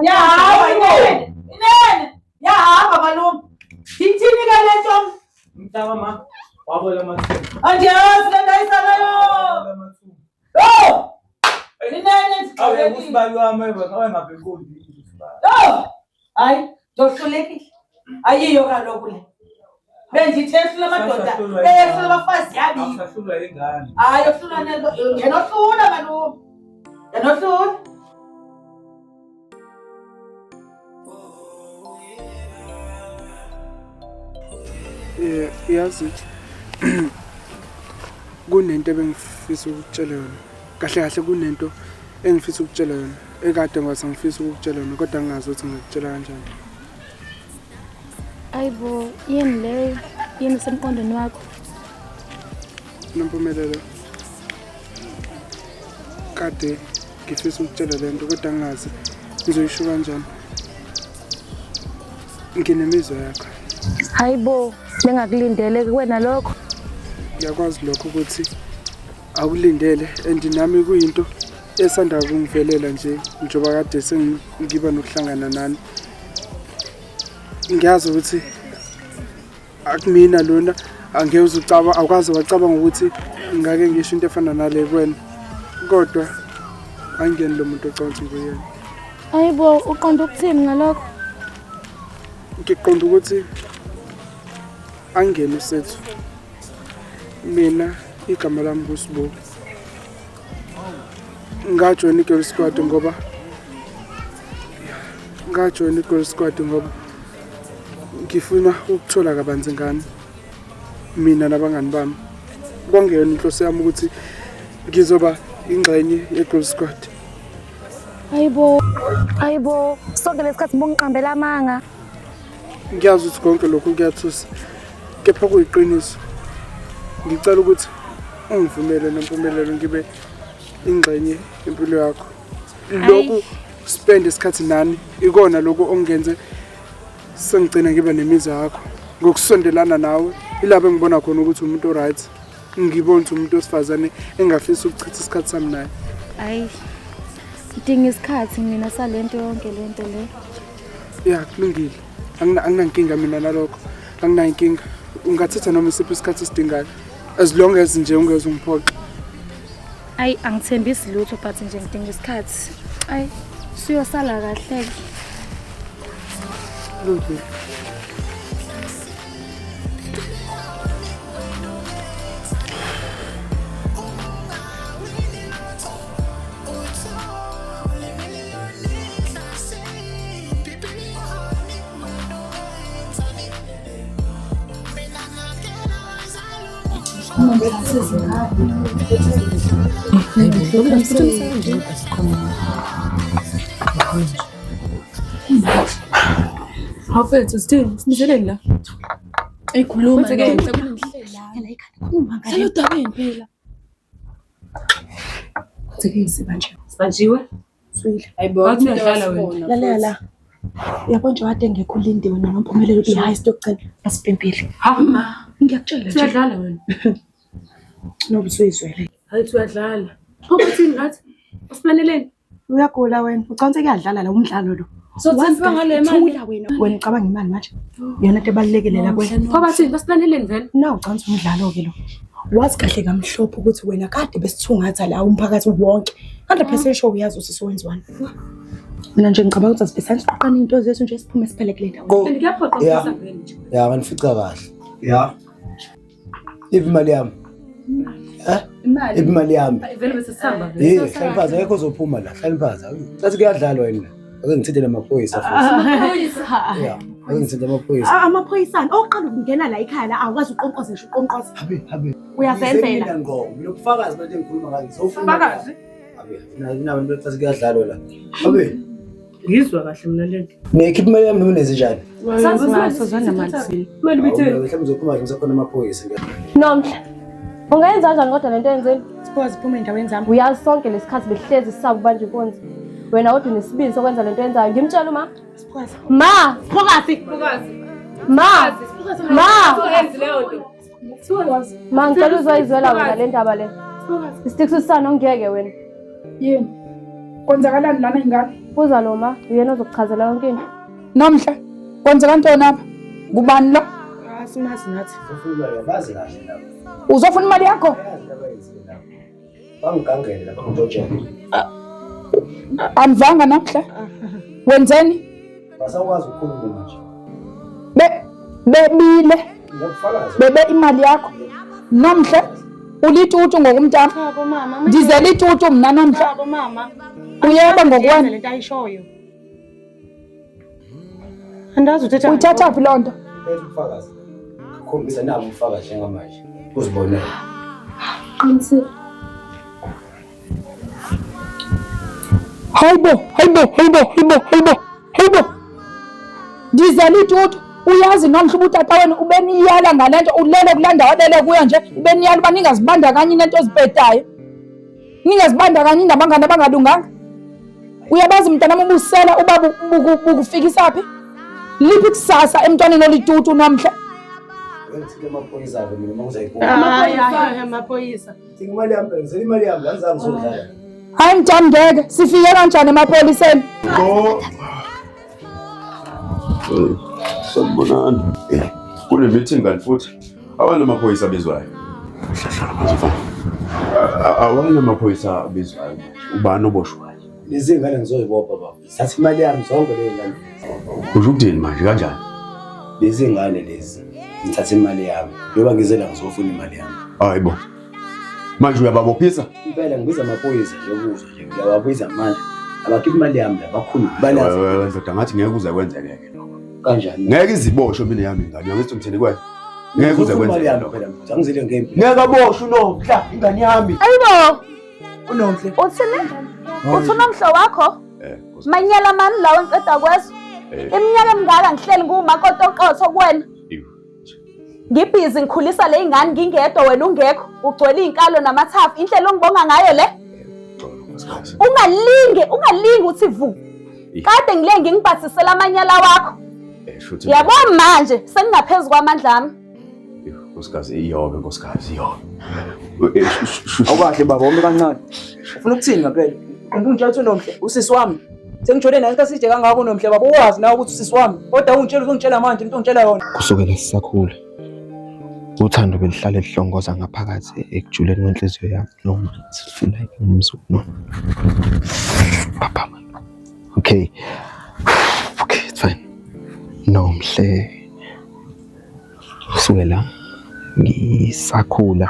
Ya hamba inene. Inene. Ya hamba malume. Ithini ke le nto? Mntaka ma wabola amathumbu. Andiyazi le nto ayisalayo. Oh! Inene Awu ndixolekile. usibali wami engabe inkondi. Oh! Hayi, ndohlulekile. Ayiyo kaloku le. Bendithe ehlula amadoda, ehlula abafazi yabili. Asahlulwa ingane. Hayi, ohlula nento, yena ohlula malume. Yena ohlula. Yazi kunento ebengifisa ukukutshela yona. Kahle kahle kunento engifisa ukukutshela yona ekade ngase ngifisa ukukutshela yona kodwa ngingazi ukuthi ngingakutshela kanjani. Ayibo, yini leyo? Yini esemqondweni wakho? Nompumelelo, kade ngifisa ukutshela le nto kodwa ngingazi ngizoyisho kanjani. Nginemizwa yakho. Hayibo, bengakulindele kuwena lokho. Ngiyakwazi lokho ukuthi awukulindele and nami kuyinto esanda kungivelela nje njengoba kade sengiba nokuhlangana nani. Ngiyazi ukuthi akumina lona angeke uzucaba awukaze wacabanga ukuthi ngake ngisho into efana nale kuwena kodwa angiyeni lo muntu ocabanga ukuthi nguyena. Hayibo, uqonda ukuthini ngalokho? Ngiqonda ukuthi angene usethu. Mina igama lami nguSibu. Ngajoyina i-Girl Squad ngoba ngajoyina i-Girl Squad ngoba ngifuna ukuthola kabanzi ngani mina nabangani bami. Kwangeyona inhloso yami ukuthi ngizoba ingxenye ye-Girl Squad. Hayibo, hayibo, sonke lesikhathi bongiqambela amanga. Ngiyazi ukuthi konke lokhu kuyathusa kepha kuyiqiniso. Ngicela ukuthi ungivumele Nompumelelo ngibe ingxenye yempilo yakho. Lokhu spend isikhathi nani ikona lokhu okungenze sengigcina ngiba nemizwa yakho ngokusondelana nawe ilapho engibona khona ukuthi umuntu oright. Ngibona ukuthi umuntu wesifazane engafisa ukuchitha isikhathi sami naye. Hayi, ngidinga isikhathi mina salento yonke lento le. Ya kulungile. Anginankinga mina nalokho. Anginankinga. Ungathatha noma isiphi isikhathi esidingayo. As long as nje ungeze ungiphoxe. Ayi, angithembisi lutho but nje ngidinga isikhathi. Ayi, siyosala kahle-ke. Lutho. Hawu mfethu sithini? Sinizeleni la? Eyikhuluma Hlala udabeni phela. Kwenzeke sibanjiwe. Sibanjiwe? Swile. Wathi uyadlala wena. Lalela la. Uyabo nje wade engekho ulindiwe noNompumelelo i-heist yokugcina basipimpile. Ma. Ngiyakutshela nje. Uyadlala wena. Noba usuyizwele. Hayi uyadlala. Pho bathini ngathi? Usimaneleni? Uyagula wena. Ucanse kuyadlala la umdlalo lo. So Wazi thina ngale kahle, mali. Thula wena. Wena ucabanga imali manje. Yona into ebalulekile la kuwena. Pho bathini? Basimaneleni vele? Na ucansa umdlalo-ke lo. Wazi kahle kamhlophe ukuthi wena kade besithungatha la umphakathi wonke. 100% sure uyazi ukuthi sowenziwani. Mina nje ngicabanga ukuthi asibhesane siqoqane iy'nto zethu nje siphume siphele kule ndawo. And kuyaphoqa Yeah. ukusa vele nje. Ya nganifica kahle. Ya. Iphi imali yami? Eh? Imali. Iphi imali yami? Hayi, Vele bese sihamba vele. Hey, hlala phansi akekho ozophuma la. Hlala phansi. Sathi kuyadlalwa yini la? Ake ngithinte namaphoyisa futhi. Amaphoyisa. Ya, ake ngithinte amaphoyisa. Ah, Amaphoyisana oqala ukungena la ekhaya la awukwazi uqonqoze ngisho uqonqoze. Habe, habe. Uyazenzela. Mina ngqo, mina ubufakazi bento engikhuluma ngayo. Ngizofuna. Ubufakazi? Habe, mina abantu bathi kuyadlalwa la. Habe, Ngizwa kahle mina lento. nikhipha imali yami noma nezinjani? Imali ibitheni? Mhlawumbe uzophuma nje ngisakhona amaphoyisa. Nomhla, ungayenza kanjani kodwa lento oyenzile? Siphoze iphume endaweni zami. Uyazi sonke lesikhathi behlezi sisaba ubanje inkunzi. Wena kodwa unesibindi sokwenza lento oyenzayo. Ngimtshela uma. Siphoze. Ma! Siphokazi. Ma! Ma! Ungenzi leyo nto. Ma ngicela uzoyizwela wena le ndaba le. Isitikususana ongeke wena. Yini? Kwenzakalani lana ingane? Uza lo ma, uyena ozokuchazela yonke into. Namhla, kwenzeka ntoni apha? Ngubani lo? Asimazi nathi. Ufuna bazi kahle labo. Uzofuna imali yakho? Bangigangele lapha ngizotshela. Anivanga namhla? Wenzeni? Basakwazi ukukhuluma manje. Be bebile. Ngiyakufakaza. Bebe imali yakho. Namhla ulitutu ngokumntana. Chabo mama. Ndizela itutu mna namhla. Chabo mama. Uyeba ngokwena. Lento ayishoyo. Andazi uthetha. Uyithatha phi loo nto? Phethe ubufakazi. Khombisa nabo ubufakazi njengamanje. Uzibonele. Qinisile. Hayibo, hayibo, hayibo, hayibo, hayibo, hayibo. Ndizela itutu. Uyazi nomhla uba utata wenu ubeniyala ngale nto ulele kulaa ndawo alele kuyo nje ubeniyala uba ningazibandakanyi nento ezipetayo. Ningazibandakanyi nabangani abangalunganga. Uyabazi mntanam ubusela uba bukufikisa phi? Liphi kusasa emntwaneni olitutu namhla? Ngithinte amaphoyisa ke mina uma uzayibona. Hayi hayi amaphoyisa. Imali yami, ngizela imali yami, angizange ngizodlala. Hayi mntanam ngeke sifike kanjani emapoliseni? Sanibonani. Kune meeting kanti futhi awana amaphoyisa abizwayo. Hlala phansi mfana. Awana amaphoyisa abizwayo manje. Ubani oboshwayo? Lezi ngane ngizoyibopha baba. Thatha imali yami zonke lezi ngane. Usho ukuthini manje kanjani? Lezi ngane lezi. Ngithatha imali yami. Njengoba ngize la ngizofuna imali yami. Hayibo. Manje uyababophisa? Impela ngibiza amaphoyisa nje ukuzwa nje. Ngiyawabiza manje. Abakhipha imali yami la bakhulu. Balazi. Wewe ndoda ngathi ngeke uze kwenzeke lokho. Kanjani? Ngeke iziboshwe mina yami ingane. Angithi ngithini kuwena? Ngeke uze Ngizofuna imali kwenzeke yami lokho. phela mfuthu. Angizile ngempi. Ngeke aboshwe uNomhla ingane yami. Ayibo, Unomhle. uthini? Uthi unomhlo wakho? Eh, Manyala mani lawo engiqeda kwezwa. Eh. Iminyaka emingaka ngihleli ngumakoti oqotho kuwena. Ngibhizi ngikhulisa le ingane ngingedwa wena ungekho. Ugcwele iy'nkalo namathafu. Indlela ongibonga ngayo le. Ungalinge, ungalinge uthi vu. Kade ngile ngingibhathisela amanyala wakho. Shuthi Yabo manje sengingaphezu kwamandla ami. nkosikazi iyobe nkosikazi iyobe. Awukahle baba, ume kancane. Ufuna ukuthini ngempela? Ungitshela ukuthi uNomhle usisi wami. Sengijole naye isikhathi eside kangaka uNomhle baba, uwazi nawe ukuthi usisi wami. Kodwa ungitshela uzongitshela manje into ongitshela yona. Kusukela sisakhula. Uthando belihlale lihlongoza ngaphakathi ekujuleni kwenhliziyo yami. No man, feel like ngumzulu. No. Papa man. Okay. Okay, it's fine. No, mhle. Kusukela ngisakhula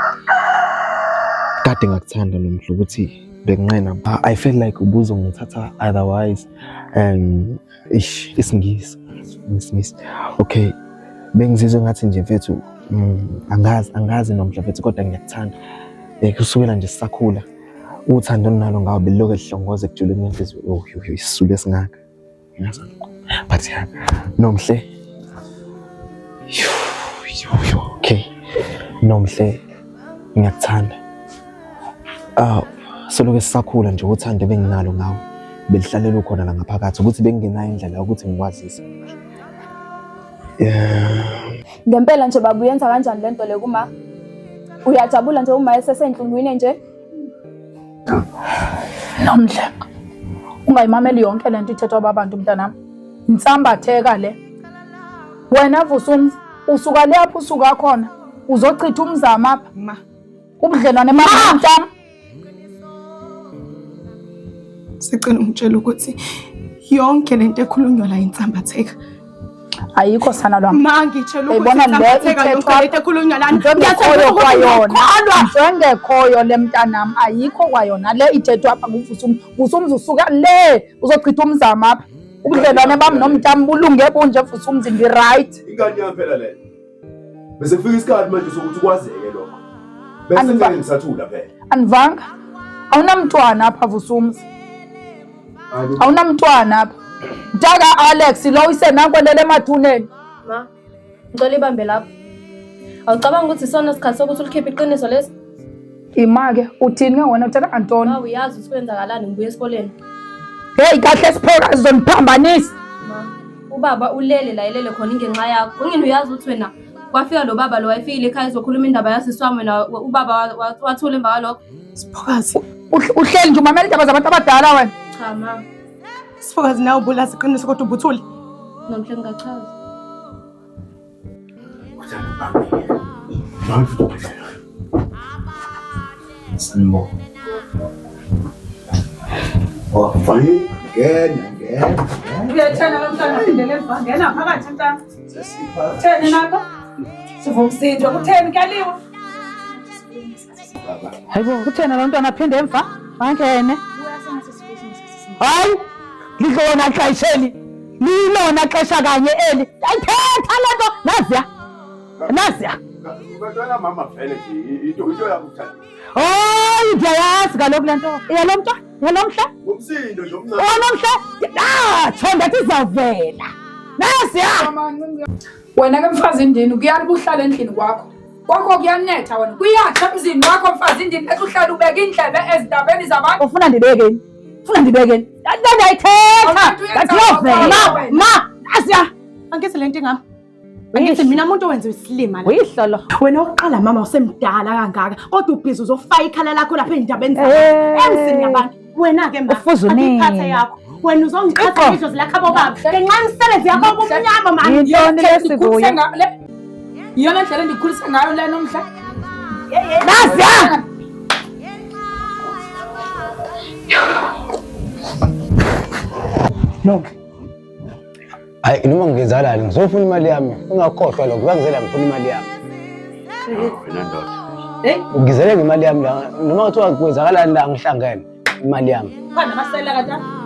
kade ngakuthanda nomhle ukuthi bekunqena. I feel like ubuzongithatha otherwise and ish isingisi isingisi. Okay. Bengizizwe ngathi nje mfethu angazi nomhle mfethu kodwa ngiyakuthanda. Kusukela nje sisakhula uthando onalo ngawe belilokhu lihlongoza ekujuleni kwenhliziyo. Yo yo yo, isisulu esingaka. But yeah, Nomhle. Okay. Nomhle, ngiyakuthanda. Soloke sisakhula nje uthando benginalo ngawe belihlalela ukhona la ngaphakathi ukuthi bengingenayo indlela yokuthi ngikwazise. Yeah. Ngempela nje baba uyenza kanjani lento le kuma? Uyajabula nje uma esesenhlungwini nje? Nomhle, ungayimameli yonke lento ithethwa babantu mntanami. Insambatheka le. Wena Vusumzi, usuka le apho usuka khona, uzochitha umzamo apha. Ma. Ubudlelwane mama mntanami. Sicela ungitshele ukuthi yonke lento ekhulunywa la insambatheka. Ayikho sana lwami. Ma ngitshela ukuthi Uyibona le insambatheka yonke ithethwa lento ekhulunywa lana. Into Ngiyathemba engekhoyo ukuthi kwayona. ngiyakholwa. Into engekhoyo le mntanami ayikho kwayona le ithethwa apha nguVusumzi. Vusumzi usuka le uzochitha umzamo apha. Ubudlelwane bami nomntami bulunge bunje Vusumzi ngi-right. Ingane yami phela leyo. Bese kufika isikhathi manje sokuthi kwazeke lokho. Bese ngeke ngisathula phela. Anivanga? Awunamntwana apha Vusumzi. Awunamntwana apha. Mntaka Alex lo uyisenankwelele emathuneni. Ma, ngicela ibambe lapho. Awucabanga ukuthi isona sikhathi sokuthi ulikhiphe iqiniso lesi? Ima-ke uthini ke wena uthetha ngantoni? Ma, uyazi ukuthi kwenzakalani ngibuya esikoleni. Hey kahle siphoka sizoniphambanisa. Ma, ubaba ulele la elele khona ingenxa yakho. Ungini uyazi ukuthi wena kwafika lo baba lo wayefikile ekhaya ezokhuluma indaba yasisi wami wena ubaba wathula emva kwalokho. Siphokazi. Uhleli nje umamela indaba zabantu abadala wena. Cha ma. Siphokazi nawe ubulazi iqiniso kodwa ubuthule. Nomhle ngingachaza. Sanibona. Oh, ngena, ngena. Uyethena lo mntana phindele emva. Ngena phakathi mntana. Kutheni napha? Sivumsindwa kutheni kuyaliwa? Hayibo kuthena lo mntwana aphinde emva? Mangene. Hayi, lidlona xesheli. Lilona xesha kanye eli. Ayithetha le nto naziya. Naziya. Bantwana mama vele nje into yakuthatha. Hayi ndiyayazi kaloku le nto. Yalo mntwana, yalo mhla. Umsindo nje omncane. Onomhle, ndatsho ndathi izawuvela. Naziya. Wena ke mfazi ndini kuyala ubuhlala endlini kwakho. Kwakho kuyanetha wena. Kuyatsha emzini wakho mfazi ndini ethi uhlala ubeka indlebe ezindabeni zabantu. Ufuna ndibekeni? Ufuna ndibekeni? Ndayithetha. Ndathi yovela. Ma, ma, naziya. Angithi lento ingami. Angithi mina umuntu owenziwe isilima la. Uyihlolo. Wena oqala mama usemdala kangaka kodwa ubhizi uzofaka ikhala lakho lapha endabeni zabantu. Emzini yabantu. Wena ke ma. Ufuza unina. Angiphathe yakho. Wena uzongiqhatha ngedlozi lakho abobaba. Ngenxa yemisebenzi yakho obumnyama mama. Yintoni lesikuyo? Iyona ndlela endikhulise ngayo le nomhla. Naziya. No. Hayi noma ngenzalani ngizofuna imali yami. Ungakhohlwa lokho bangizela ngifuna imali yami. Wena ndoda. Hey, ngizele ngemali yami la noma kuthiwa kwenzakalani la ngihlangene imali yami. Khona amasela kanti.